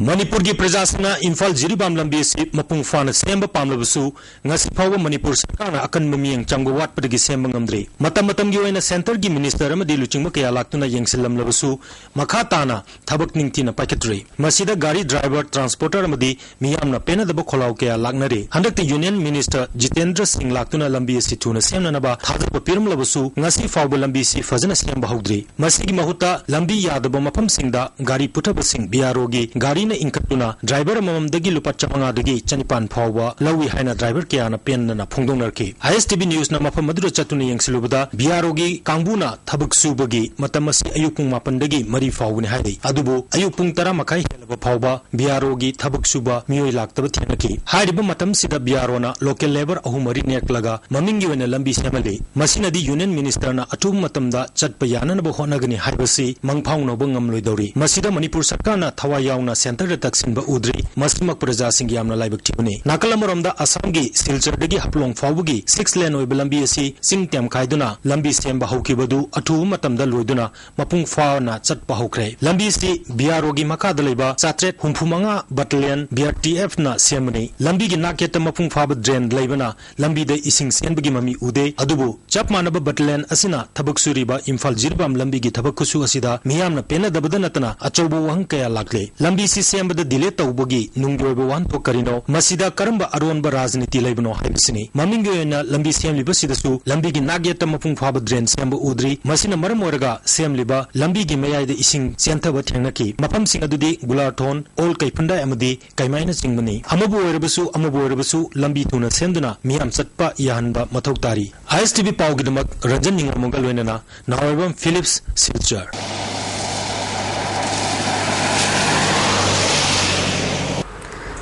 ꯃꯅꯤꯄꯨꯔꯒꯤ ꯄ꯭ꯔꯖꯥꯁꯤꯡꯅ ꯏꯝꯐꯥꯜ ꯖꯤꯔꯤꯕꯥꯝ ꯂꯝꯕꯤ ꯑꯁꯤ ꯃꯄꯨꯡ ꯐꯥꯅ ꯁꯦꯝꯕ ꯄꯥꯝꯂꯕꯁꯨ, ꯉꯁꯤ ꯐꯥꯎꯕ ꯃꯅꯤꯄꯨꯔ ꯁꯔꯀꯥꯔꯅ ꯑꯀꯟꯕ ꯃꯤꯠꯌꯦꯡ ꯆꯪꯕ ꯋꯥꯠꯄꯗꯒꯤ ꯁꯦꯝꯕ ꯉꯝꯗ꯭ꯔꯤ꯫ ꯃꯇꯝ ꯃꯇꯝꯒꯤ ꯑꯣꯏꯅ ꯁꯦꯟꯇꯔꯒꯤ ꯃꯤꯅꯤꯁꯇꯔ ꯑꯃꯗꯤ ꯂꯨꯆꯤꯡꯕ ꯀꯌꯥ ꯂꯥꯛꯇꯨꯅ ꯌꯦꯡꯁꯤꯜꯂꯝꯂꯕꯁꯨ, ꯃꯈꯥ ꯇꯥꯅ ꯊꯕꯛ ꯅꯤꯡꯊꯤꯅ ꯄꯥꯏꯈꯠꯇ꯭ꯔꯤ꯫ ꯃꯁꯤꯗ ꯒꯥꯔꯤ ꯗ꯭ꯔꯥꯏꯚꯔ, ꯇ꯭ꯔꯥꯟꯁꯄꯣꯔꯇꯔ ꯑꯃꯗꯤ ꯃꯤꯌꯥꯝꯅ ꯄꯦꯟꯅꯗꯕ ꯈꯣꯜꯂꯥꯎ ꯀꯌꯥ ꯂꯥꯛꯅꯔꯤ꯫ ꯍꯟꯗꯛꯇꯤ ꯌꯨꯅꯤꯌꯟ ꯃꯤꯅꯤꯁꯇꯔ ꯖꯤꯇꯦꯟꯗ꯭ꯔ ꯁꯤꯡ ꯂꯥꯛꯇꯨꯅ ꯂꯝꯕꯤ ꯑꯁꯤ ꯊꯨꯅ ꯁꯦꯝꯅꯅꯕ ꯊꯥꯖꯕ ꯄꯤꯔꯝꯂꯕꯁꯨ, ꯉꯁꯤ ꯐꯥꯎꯕ ꯂꯝꯕꯤꯁꯤ ꯐꯖꯅ ꯁꯦꯝꯕ ꯍꯧꯗ꯭ꯔꯤ꯫ ꯃꯁꯤꯒꯤ ꯃꯍꯨꯠꯇ ꯂꯝꯕꯤ ꯌꯥꯗꯕ ꯃꯐꯝꯁꯤꯡꯗ ꯒꯥꯔꯤ ꯄꯨꯊꯕꯁꯤꯡ ꯕꯤ ꯑꯥꯔ ꯑꯣꯒꯤ ꯒꯥꯔꯤꯅ ꯏꯟꯈꯠꯇꯨꯅ ꯗ꯭ꯔꯥꯏꯚꯔ ꯑꯃꯃꯝꯗꯒꯤ ꯂꯨꯄꯥ ꯆꯥꯃꯉꯥꯗꯒꯤ ꯆꯅꯤꯄꯥꯟ ꯐꯥꯎꯕ ꯂꯧꯏ ꯍꯥꯏꯅ ꯗ꯭ꯔꯥꯏꯚꯔ ꯀꯌꯥꯅ ꯄꯦꯟꯗꯅ ꯐꯣꯡꯗꯣꯛꯅꯔꯛꯈꯤ꯫ ꯑꯥꯏ ꯑꯦꯁ ꯇꯤ ꯚꯤ ꯅ꯭ꯌꯨꯁꯅ ꯃꯐꯝ ꯑꯗꯨꯗ ꯆꯠꯇꯨꯅ ꯌꯦꯡꯁꯤꯜꯂꯨꯕꯗ, ꯕꯤ ꯑꯥꯔ ꯑꯣꯒꯤ ꯀꯥꯡꯕꯨꯅ ꯊꯕꯛ ꯁꯨꯕꯒꯤ ꯃꯇꯝ ꯑꯁꯤ ꯑꯌꯨꯛ ꯄꯨꯡ ꯃꯥꯄꯟꯗꯒꯤ ꯃꯔꯤ ꯐꯥꯎꯕꯅꯤ ꯍꯥꯏꯔꯤ꯫ ꯑꯗꯨꯕꯨ ꯑꯌꯨꯛ ꯄꯨꯡ ꯇꯔꯥ ꯃꯈꯥꯏ ꯍꯦꯜꯂꯕ ꯐꯥꯎꯕ ꯕꯤ ꯑꯥꯔ ꯑꯣꯒꯤ ꯊꯕꯛ ꯁꯨꯕ ꯃꯤꯑꯣꯏ ꯂꯥꯛꯇꯕ ꯊꯦꯡꯅꯈꯤ꯫ ꯍꯥꯏꯔꯤꯕ ꯃꯇꯝꯁꯤꯗ ꯕꯤ ꯑꯥꯔ ꯑꯣꯅ ꯂꯣꯀꯦꯜ ꯂꯦꯕꯔ ꯑꯍꯨꯝ ꯃꯔꯤ ꯅꯦꯛꯂꯒ ꯃꯃꯤꯡꯒꯤ ꯑꯣꯏꯅ ꯂꯝꯕꯤ ꯁꯦꯝꯍꯜꯂꯤ꯫ ꯃꯁꯤꯅꯗꯤ ꯌꯨꯅꯤꯌꯟ ꯃꯤꯅꯤꯁꯇꯔꯅ ꯑꯊꯨꯕ ꯃꯇꯝꯗ ꯆꯠꯄ ꯌꯥꯅꯅꯕ ꯍꯣꯠꯅꯒꯅꯤ ꯍꯥꯏꯕꯁꯤ ꯃꯪꯐꯥꯎꯅꯕ ꯉꯝꯂꯣꯏꯗꯧꯔꯤ꯫ ꯃꯁꯤꯗ ꯃꯅꯤꯄꯨꯔ ꯁꯔꯀꯥꯔꯅ ꯊꯋꯥꯏ ꯌꯥꯎꯅ ꯁꯦꯟꯇꯔꯗ ꯇꯛꯁꯤꯟꯕ ꯎꯗ꯭ꯔꯤ꯫ ꯃꯁꯤꯃꯛ ꯄ꯭ꯔꯖꯥꯁꯤꯡꯒꯤ ꯌꯥꯝꯅ ꯂꯥꯏꯕꯛ ꯊꯤꯕꯅꯤ꯫ ꯅꯥꯀꯜ ꯑꯃꯔꯣꯝꯗ ꯑꯁꯥꯝꯒꯤ ꯁꯤꯜꯆꯔꯗꯒꯤ ꯍꯥꯐꯂꯣꯡ ꯐꯥꯎꯕꯒꯤ ꯁꯤꯛꯁ ꯂꯦꯟ ꯑꯣꯏꯕ ꯂꯝꯕꯤ ꯑꯁꯤ ꯆꯤꯡ ꯇꯦꯝꯈꯥꯏꯗꯨꯅ ꯂꯝꯕꯤ ꯁꯦꯝꯕ ꯍꯧꯈꯤꯕꯗꯨ ꯑꯊꯨꯕ ꯃꯇꯝꯗ ꯂꯣꯏꯗꯨꯅ ꯃꯄꯨꯡ ꯐꯥꯅ ꯆꯠꯄ ꯍꯧꯈ꯭ꯔꯦ꯫ ꯂꯝꯕꯤꯁꯤ ꯕꯤ ꯑꯥꯔ ꯑꯣꯒꯤ ꯃꯈꯥꯗ ꯂꯩꯕ ꯆꯥꯇ꯭ꯔꯦꯠ ꯍꯨꯝꯐꯨ ꯃꯉꯥ ꯕꯠꯇꯥꯂꯤꯌꯟ ꯕꯤ ꯑꯥꯔ ꯇꯤ ꯑꯦꯐꯅ ꯁꯦꯝꯕꯅꯤ꯫ ꯂꯝꯕꯤꯒꯤ ꯅꯥꯛꯌꯦꯠꯇ ꯃꯄꯨꯡ ꯐꯥꯕ ꯗ꯭ꯔꯦꯟ ꯂꯩꯕꯅ ꯂꯝꯕꯤꯗ ꯏꯁꯤꯡ ꯆꯦꯟꯕꯒꯤ ꯃꯃꯤ ꯎꯗꯦ꯫ ꯑꯗꯨꯕꯨ ꯆꯞ ꯃꯥꯟꯅꯕ ꯕꯠꯇꯥꯂꯤꯌꯟ ꯑꯁꯤꯅ ꯊꯕꯛ ꯁꯨꯔꯤꯕ ꯏꯝꯐꯥꯜ ꯖꯤꯔꯤꯕꯥꯝ ꯂꯝꯕꯤꯒꯤ ꯊꯕꯛ ꯈꯨꯠꯁꯨ ꯑꯁꯤꯗ ꯃꯤꯌꯥꯝꯅ ꯄꯦꯟꯅꯗꯕꯗ ꯅꯠꯇꯅ ꯑꯆꯧꯕ ꯋꯥꯍꯪ ꯀꯌꯥ ꯂꯥꯛꯂꯦ꯫ ꯂꯝꯕꯤꯁꯤ ꯁꯦꯝꯕꯗ ꯗꯤꯂꯦ ꯇꯧꯕꯒꯤ ꯅꯨꯡꯒꯤ ꯑꯣꯏꯕ ꯋꯥꯍꯟꯊꯣꯛ ꯀꯔꯤꯅꯣ? ꯃꯁꯤꯗ ꯀꯔꯝꯕ ꯑꯔꯣꯟꯕ ꯔꯥꯖꯅꯤꯇꯤ ꯂꯩꯕꯅꯣ ꯍꯥꯏꯕꯁꯤꯅꯤ꯫ ꯃꯃꯤꯡꯒꯤ ꯑꯣꯏꯅ ꯂꯝꯕꯤ ꯁꯦꯝꯂꯤꯕꯁꯤꯗꯁꯨ ꯂꯝꯕꯤꯒꯤ ꯅꯥꯛꯌꯦꯠꯇ ꯃꯄꯨꯡ ꯐꯥꯕ ꯗ꯭ꯔꯦꯟ ꯁꯦꯝꯕ ꯎꯗ꯭ꯔꯤ꯫ ꯃꯁꯤꯅ ꯃꯔꯝ ꯑꯣꯏꯔꯒ ꯁꯦꯝꯂꯤꯕ ꯂꯝꯕꯤꯒꯤ ꯃꯌꯥꯏꯗ ꯏꯁꯤꯡ ꯆꯦꯟꯊꯕ ꯊꯦꯡꯅꯈꯤ꯫ ꯃꯐꯝꯁꯤꯡ ꯑꯗꯨꯗꯤ ꯒꯨꯂꯥꯔꯊꯣꯟ, ꯑꯣꯜ ꯀꯩꯐꯨꯟꯗꯥꯏ ꯑꯃꯗꯤ ꯀꯩꯃꯥꯏꯅꯆꯤꯡꯕꯅꯤ꯫ ꯑꯃꯕꯨ ꯑꯣꯏꯔꯕꯁꯨ, ꯑꯃꯕꯨ ꯑꯣꯏꯔꯕꯁꯨ ꯂꯝꯕꯤ ꯊꯨꯅ ꯁꯦꯝꯗꯨꯅ ꯃꯤꯌꯥꯝ ꯆꯠꯄ ꯌꯥꯍꯟꯕ ꯃꯊꯧ ꯇꯥꯔꯤ꯫ ꯑꯥꯏ ꯑꯦꯁ ꯇꯤ ꯚꯤ ꯄꯥꯎꯒꯤꯗꯃꯛ ꯔꯟꯖꯟ ꯅꯤꯉꯣꯝꯕꯝꯒ ꯂꯣꯏꯅꯅ ꯅꯥꯎꯔꯦꯝꯕꯝ ꯐꯤꯂꯤꯞꯁ, ꯁꯤꯜꯆꯔ꯫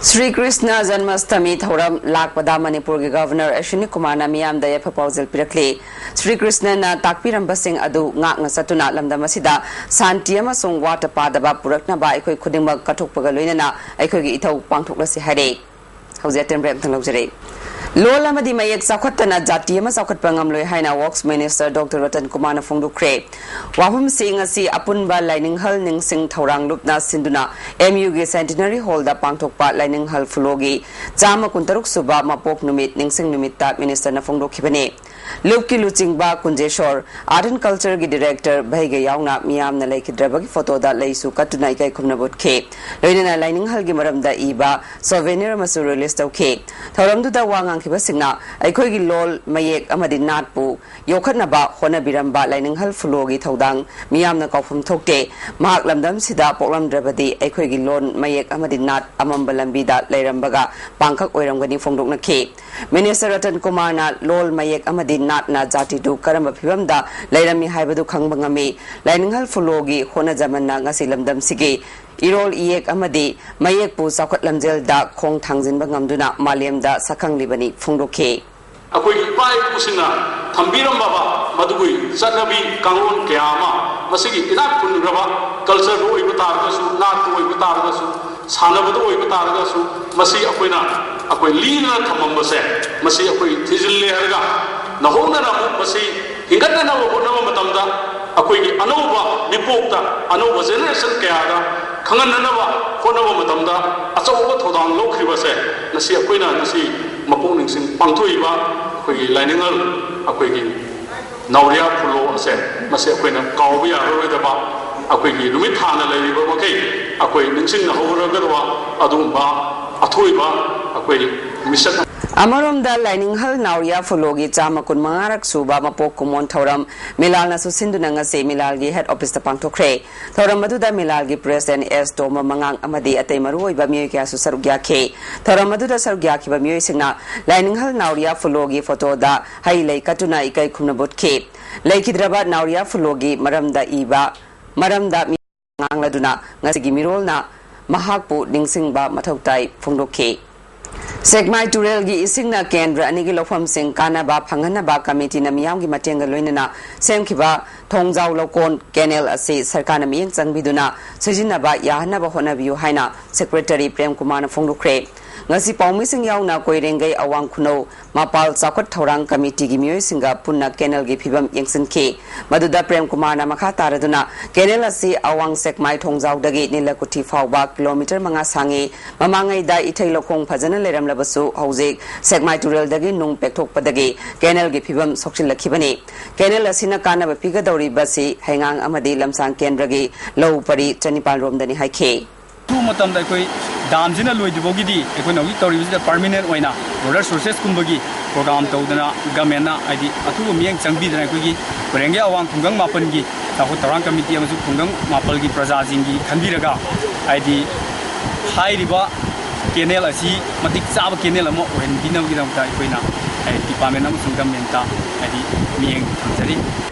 ꯁ꯭ꯔꯤ ꯀ꯭ꯔꯤꯁꯅ ꯖꯟꯃꯁꯇꯃꯤ ꯊꯧꯔꯝ ꯂꯥꯛꯄꯗ ꯃꯅꯤꯄꯨꯔꯒꯤ ꯒꯚꯔꯅꯔ ꯑꯦꯁ꯭ꯋꯤꯅꯤ ꯀꯨꯃꯥꯔꯅ ꯃꯤꯌꯥꯝꯗ ꯌꯥꯏꯐ ꯄꯥꯎꯖꯦꯜ ꯄꯤꯔꯛꯂꯤ꯫ ꯁ꯭ꯔꯤ ꯀ꯭ꯔꯤꯁꯅꯅ ꯇꯥꯛꯄꯤꯔꯝꯕꯁꯤꯡ ꯑꯗꯨ ꯉꯥꯛꯅ ꯆꯠꯇꯨꯅ ꯂꯝꯗꯝ ꯑꯁꯤꯗ ꯁꯥꯟꯇꯤ ꯑꯃꯁꯨꯡ ꯋꯥꯠꯇ ꯄꯥꯗꯕ ꯄꯨꯔꯛꯅꯕ ꯑꯩꯈꯣꯏ ꯈꯨꯗꯤꯡꯃꯛ ꯀꯠꯊꯣꯛꯄꯒ ꯂꯣꯏꯅꯅ ꯑꯩꯈꯣꯏꯒꯤ ꯏꯊꯧ ꯄꯥꯡꯊꯣꯛꯂꯁꯤ ꯍꯥꯏꯔꯦ꯫ ꯍꯧꯖꯤꯛ ꯑꯇꯦꯟꯕ ꯑꯝꯇꯪ ꯂꯧꯖꯔꯛꯏ꯫ ꯂꯣꯜ ꯑꯃꯗꯤ ꯃꯌꯦꯛ ꯆꯥꯎꯈꯠꯇꯅ ꯖꯥꯇꯤ ꯑꯃ ꯆꯥꯎꯈꯠꯄ ꯉꯝꯂꯣꯏ ꯍꯥꯏꯅ Works Minister Doctor ꯔꯇꯟ ꯀꯨꯃꯥꯔꯅ ꯐꯣꯡꯗꯣꯛꯈ꯭ꯔꯦ꯫ ꯋꯥꯐꯝꯁꯤ ꯉꯁꯤ ꯑꯄꯨꯟꯕ ꯂꯥꯏꯅꯤꯡꯍꯜ ꯅꯤꯡꯁꯤꯡ ꯊꯧꯔꯥꯡ ꯂꯨꯞꯅ ꯁꯤꯟꯗꯨꯅ M U ꯒꯤ Centenary Hall ꯗ ꯄꯥꯡꯊꯣꯛꯄ ꯂꯥꯏꯅꯤꯡꯍꯜ ꯐꯨꯂꯣꯒꯤ ꯆꯥꯝꯃ ꯀꯨꯟꯇꯔꯨꯛ ꯁꯨꯕ ꯃꯄꯣꯛ ꯅꯨꯃꯤꯠ ꯅꯤꯡꯁꯤꯡ ꯅꯨꯃꯤꯠꯇ Minister ꯅ ꯐꯣꯡꯗꯣꯛꯈꯤꯕꯅꯤ꯫ ꯂꯨꯞꯀꯤ ꯂꯨꯆꯤꯡꯕ ꯀꯨꯟꯖꯦꯁꯣꯔ, Art and Culture ꯒꯤ Director ꯚꯩꯒ ꯌꯥꯎꯅ ꯃꯤꯌꯥꯝꯅ ꯂꯩꯈꯤꯗ꯭ꯔꯕꯒꯤ ꯐꯣꯇꯣꯗ ꯂꯩꯁꯨ ꯀꯠꯇꯨꯅ ꯏꯀꯥꯏ ꯈꯨꯝꯅꯕ ꯎꯠꯈꯤ꯫ ꯂꯣꯏꯅꯅ ꯂꯥꯏꯅꯤꯡꯍꯜꯒꯤ ꯃꯔꯝꯗ ꯏꯕ Souvenir ꯑꯃꯁꯨ release ꯇꯧꯈꯤ꯫ ꯊꯧꯔꯝꯗꯨꯗ ꯋꯥ ꯉꯥꯡꯈꯤꯕꯁꯤꯡꯅ ꯑꯩꯈꯣꯏꯒꯤ ꯂꯣꯜ, ꯃꯌꯦꯛ ꯑꯃꯗꯤ ꯅꯥꯠꯄꯨ ꯌꯣꯛꯈꯠꯅꯕ ꯍꯣꯠꯅꯕꯤꯔꯝꯕ ꯂꯥꯏꯅꯤꯡꯍꯜ ꯐꯨꯂꯣꯒꯤ ꯊꯧꯗꯥꯡ ꯃꯤꯌꯥꯝꯅ ꯀꯥꯎꯐꯝ ꯊꯣꯛꯇꯦ꯫ ꯃꯍꯥꯛ ꯂꯝꯗꯝꯁꯤꯗ ꯄꯣꯛꯂꯝꯗ꯭ꯔꯕꯗꯤ ꯑꯩꯈꯣꯏꯒꯤ ꯂꯣꯟ, ꯃꯌꯦꯛ ꯑꯃꯗꯤ ꯅꯥꯠ ꯑꯃꯝꯕ ꯂꯝꯕꯤꯗ ꯂꯩꯔꯝꯕꯒ ꯄꯥꯡꯈꯛ ꯑꯣꯏꯔꯝꯒꯅꯤ ꯐꯣꯡꯗꯣꯛꯅꯈꯤ꯫ Minister ꯔꯇꯟ ꯀꯨꯃꯥꯔꯅ ꯂꯣꯜ, ꯃꯌꯦꯛ ꯑꯃꯗꯤ ꯅꯥꯠꯅ ꯖꯥꯇꯤꯗꯨ ꯀꯔꯝꯕ ꯐꯤꯕꯝꯗ ꯂꯩꯔꯝꯃꯤ ꯍꯥꯏꯕꯗꯨ ꯈꯪꯕ ꯉꯝꯃꯤ꯫ ꯂꯥꯏꯅꯤꯡꯍꯜ ꯐꯨꯂꯣꯒꯤ ꯍꯣꯠꯅꯖꯃꯟꯅ ꯉꯁꯤ ꯂꯝꯗꯝꯁꯤꯒꯤ ꯏꯔꯣꯜ ꯏꯌꯦꯛ ꯑꯃꯗꯤ ꯃꯌꯦꯛꯄꯨ ꯆꯥꯎꯈꯠ ꯂꯝꯖꯦꯜꯗ ꯈꯣꯡ ꯊꯥꯡꯖꯤꯟꯕ ꯉꯝꯗꯨꯅ ꯃꯥꯂꯦꯝꯗ ꯁꯛꯈꯪꯂꯤꯕꯅꯤ ꯐꯣꯡꯗꯣꯛꯈꯤ꯫ ꯑꯩꯈꯣꯏꯒꯤ ꯏꯄꯥ ꯏꯄꯨꯁꯤꯡꯅ ꯊꯝꯕꯤꯔꯝꯃꯕ ꯃꯗꯨꯒꯤ ꯆꯠꯅꯕꯤ ꯀꯥꯡꯂꯣꯟ ꯀꯌꯥ ꯑꯃ, ꯃꯁꯤꯒꯤ ꯏꯅꯥꯛ ꯈꯨꯟꯈ꯭ꯔꯕ culture ꯗ ꯑꯣꯏꯕ ꯇꯥꯔꯒꯁꯨ, ꯅꯥꯠꯇ ꯑꯣꯏꯕ ꯇꯥꯔꯒꯁꯨ, ꯁꯥꯟꯅꯕꯗ ꯑꯣꯏꯕ ꯇꯥꯔꯒꯁꯨ, ꯃꯁꯤ ꯑꯩꯈꯣꯏꯅ, ꯑꯩꯈꯣꯏ ꯂꯤꯗꯅ ꯊꯝꯃꯝꯕꯁꯦ, ꯃꯁꯤ ꯑꯩꯈꯣꯏ ꯊꯤꯖꯤꯜꯂꯦ ꯍꯥꯏꯔꯒ ꯅꯧꯍꯧꯅꯅ ꯑꯃꯨꯛ ꯃꯁꯤ ꯍꯤꯡꯒꯠꯅꯅꯕ ꯍꯣꯠꯅꯕ ꯃꯇꯝꯗ, ꯑꯩꯈꯣꯏꯒꯤ ꯑꯅꯧꯕ ꯃꯤꯄꯣꯛꯇ, ꯑꯅꯧꯕ generation ꯀꯌꯥꯗ ꯈꯪꯍꯟꯅꯅꯕ ꯍꯣꯠꯅꯕ ꯃꯇꯝꯗ ꯑꯆꯧꯕ ꯊꯧꯗꯥꯡ ꯂꯧꯈ꯭ꯔꯤꯕꯁꯦ, ꯉꯁꯤ ꯑꯩꯈꯣꯏꯅ ꯉꯁꯤ ꯃꯄꯣꯛ ꯅꯤꯡꯁꯤꯡ ꯄꯥꯡꯊꯣꯛꯏꯕ ꯑꯩꯈꯣꯏꯒꯤ ꯂꯥꯏꯅꯤꯡꯍꯜ, ꯑꯩꯈꯣꯏꯒꯤ ꯅꯥꯎꯔꯤꯌꯥ ꯐꯨꯂꯣ ꯑꯁꯦ, ꯃꯁꯤ ꯑꯩꯈꯣꯏꯅ ꯀꯥꯎꯕ ꯌꯥꯔꯔꯣꯏꯗꯕ, ꯑꯩꯈꯣꯏꯒꯤ ꯅꯨꯃꯤꯠ ꯊꯥꯅ ꯂꯩꯔꯤꯕ ꯃꯈꯩ ꯑꯩꯈꯣꯏ ꯅꯤꯡꯁꯤꯡꯅꯍꯧꯔꯒꯗꯕ ꯑꯗꯨꯒꯨꯝꯕ ꯑꯊꯣꯏꯕ ꯑꯩꯈꯣꯏ ꯃꯤꯁꯛ ꯑꯃ꯫ ꯑꯃꯔꯣꯝꯗ ꯂꯥꯏꯅꯤꯡꯍꯜ ꯅꯥꯎꯔꯤꯌꯥ ꯐꯨꯂꯣꯒꯤ ꯆꯥꯝꯃ ꯀꯨꯟꯃꯉꯥꯔꯛ ꯁꯨꯕ ꯃꯄꯣꯛ ꯀꯨꯝꯑꯣꯟ ꯊꯧꯔꯝ ꯃꯤꯂꯥꯜꯅꯁꯨ ꯁꯤꯟꯗꯨꯅ ꯉꯁꯤ ꯃꯤꯂꯥꯜꯒꯤ head office ꯇ ꯄꯥꯡꯊꯣꯛꯈ꯭ꯔꯦ꯫ ꯊꯧꯔꯝ ꯑꯗꯨꯗ ꯃꯤꯂꯥꯜꯒꯤ president S ꯇꯣꯝꯕ ꯃꯉꯥꯡ ꯑꯃꯗꯤ ꯑꯇꯩ ꯃꯔꯨꯑꯣꯏꯕ ꯃꯤꯑꯣꯏ ꯀꯌꯥꯁꯨ ꯁꯔꯨꯛ ꯌꯥꯈꯤ꯫ ꯊꯧꯔꯝ ꯑꯗꯨꯗ ꯁꯔꯨꯛ ꯌꯥꯈꯤꯕ ꯃꯤꯑꯣꯏꯁꯤꯡꯅ ꯂꯥꯏꯅꯤꯡꯍꯜ ꯅꯥꯎꯔꯤꯌꯥ ꯐꯨꯂꯣꯒꯤ ꯐꯣꯇꯣꯗ ꯍꯩ ꯂꯩ ꯀꯠꯇꯨꯅ ꯏꯀꯥꯏ ꯈꯨꯝꯅꯕ ꯎꯠꯈꯤ꯫ ꯂꯩꯈꯤꯗ꯭ꯔꯕ ꯅꯥꯎꯔꯤꯌꯥ ꯐꯨꯂꯣꯒꯤ ꯃꯔꯝꯗ ꯏꯕ, ꯃꯔꯝꯗ ꯃꯤ ꯉꯥꯡꯂꯗꯨꯅ ꯉꯁꯤꯒꯤ ꯃꯤꯔꯣꯜꯅ ꯃꯍꯥꯛꯄꯨ ꯅꯤꯡꯁꯤꯡꯕ ꯃꯊꯧ ꯇꯥꯏ ꯐꯣꯡꯗꯣꯛꯈꯤ꯫ ꯁꯦꯛꯃꯥꯏ ꯇꯨꯔꯦꯜꯒꯤ ꯏꯁꯤꯡꯅ ꯀꯦꯟꯗ꯭ꯔ ꯑꯅꯤꯒꯤ ꯂꯧꯐꯝꯁꯤꯡ ꯀꯥꯟꯅꯕ ꯐꯪꯍꯟꯅꯕ ꯀꯃꯤꯇꯤꯅ ꯃꯤꯌꯥꯝꯒꯤ ꯃꯇꯦꯡꯒ ꯂꯣꯏꯅꯅ ꯁꯦꯝꯈꯤꯕ ꯊꯣꯡꯖꯥꯎ ꯂꯧꯀꯣꯟ canal ꯑꯁꯤ ꯁꯔꯀꯥꯔꯅ ꯃꯤꯠꯌꯦꯡ ꯆꯪꯕꯤꯗꯨꯅ ꯁꯤꯖꯤꯟꯅꯕ ꯌꯥꯍꯟꯅꯕ ꯍꯣꯠꯅꯕꯤꯌꯨ ꯍꯥꯏꯅ Secretary ꯄ꯭ꯔꯦꯝ ꯀꯨꯃꯥꯔꯅ ꯐꯣꯡꯗꯣꯛꯈ꯭ꯔꯦ꯫ ꯉꯁꯤ ꯄꯥꯎꯃꯤꯁꯤꯡ ꯌꯥꯎꯅ ꯀꯣꯏꯔꯦꯡꯒꯩ ꯑꯋꯥꯡ ꯈꯨꯅꯧ ꯃꯄꯥꯜ ꯆꯥꯎꯈꯠ ꯊꯧꯔꯥꯡ ꯀꯃꯤꯇꯤꯒꯤ ꯃꯤꯑꯣꯏꯁꯤꯡꯒ ꯄꯨꯟꯅ ꯀꯦꯅꯦꯜꯒꯤ ꯐꯤꯕꯝ ꯌꯦꯡꯁꯤꯟꯈꯤ꯫ ꯃꯗꯨꯗ ꯄ꯭ꯔꯦꯝ ꯀꯨꯃꯥꯔꯅ ꯃꯈꯥ ꯇꯥꯔꯗꯨꯅ ꯀꯦꯅꯦꯜ ꯑꯁꯤ ꯑꯋꯥꯡ ꯁꯦꯛꯃꯥꯏ ꯊꯣꯡꯖꯥꯎꯗꯒꯤ ꯅꯤꯂꯀꯨꯊꯤ ꯐꯥꯎꯕ ꯀꯤꯂꯣꯃꯤꯇꯔ ꯃꯉꯥ ꯁꯥꯡꯉꯤ꯫ ꯃꯃꯥꯡꯉꯩꯗ ꯏꯊꯩ ꯂꯧꯈꯣꯡ ꯐꯖꯅ ꯂꯩꯔꯝꯂꯕꯁꯨ ꯍꯧꯖꯤꯛ ꯁꯦꯛꯃꯥꯏ ꯇꯨꯔꯦꯜꯗꯒꯤ ꯅꯨꯡ ꯄꯦꯛꯊꯣꯛꯄꯗꯒꯤ ꯀꯦꯅꯦꯜꯒꯤ ꯐꯤꯕꯝ ꯁꯣꯛꯆꯤꯜꯂꯛꯈꯤꯕꯅꯤ꯫ ꯀꯦꯅꯦꯜ ꯑꯁꯤꯅ ꯀꯥꯟꯅꯕ ꯄꯤꯒꯗꯧꯔꯤꯕꯁꯤ ꯍꯩꯉꯥꯡ ꯑꯃꯗꯤ ꯂꯝꯁꯥꯡ ꯀꯦꯟꯗ꯭ꯔꯒꯤ ꯂꯧ ꯄꯔꯤ ꯆꯅꯤꯄꯥꯜ ꯔꯣꯝꯗꯅꯤ ꯍꯥꯏꯈꯤ꯫ ꯑꯊꯨꯕ ꯃꯇꯝꯗ ꯑꯩꯈꯣꯏ ꯗꯥꯝꯁꯤꯅ ꯂꯣꯏꯗ꯭ꯔꯤꯐꯥꯎꯒꯤꯗꯤ ꯑꯩꯈꯣꯏꯅ ꯍꯧꯖꯤꯛ ꯇꯧꯔꯤꯕꯁꯤꯗ ꯄꯔꯃꯤꯅꯦꯟ ꯑꯣꯏꯅ ꯋꯥꯇꯔ ꯁꯣꯔꯁꯦꯁꯀꯨꯝꯕꯒꯤ ꯄ꯭ꯔꯣꯒ꯭ꯔꯥꯝ ꯇꯧꯗꯅ ꯒꯃꯦꯟꯅ ꯍꯥꯏꯗꯤ ꯑꯊꯨꯕ ꯃꯤꯠꯌꯦꯡ ꯆꯪꯕꯤꯗꯅ ꯑꯩꯈꯣꯏꯒꯤ ꯀꯣꯏꯔꯦꯡꯒꯩ ꯑꯋꯥꯡ ꯈꯨꯡꯒꯪ ꯃꯥꯄꯟꯒꯤ ꯆꯥꯎꯈꯠ ꯊꯧꯔꯥꯡ ꯀꯃꯤꯇꯤ ꯑꯃꯁꯨꯡ ꯈꯨꯡꯒꯪ ꯃꯥꯄꯜꯒꯤ ꯄ꯭ꯔꯖꯥꯁꯤꯡꯒꯤ ꯈꯟꯕꯤꯔꯒ ꯍꯥꯏꯗꯤ ꯍꯥꯏꯔꯤꯕ ꯀꯦꯅꯦꯜ ꯑꯁꯤ ꯃꯇꯤꯛ ꯆꯥꯕ ꯀꯦꯅꯦꯜ ꯑꯃ ꯑꯣꯏꯍꯟꯕꯤꯅꯕꯒꯤꯗꯃꯛꯇ ꯑꯩꯈꯣꯏꯅ ꯍꯥꯏꯗꯤ ꯗꯤꯄꯥꯔꯠꯃꯦꯟ ꯑꯃꯁꯨꯡ ꯒꯃꯦꯟꯇ ꯍꯥꯏꯗꯤ ꯃꯤꯠꯌꯦꯡ ꯊꯝꯖꯔꯤ꯫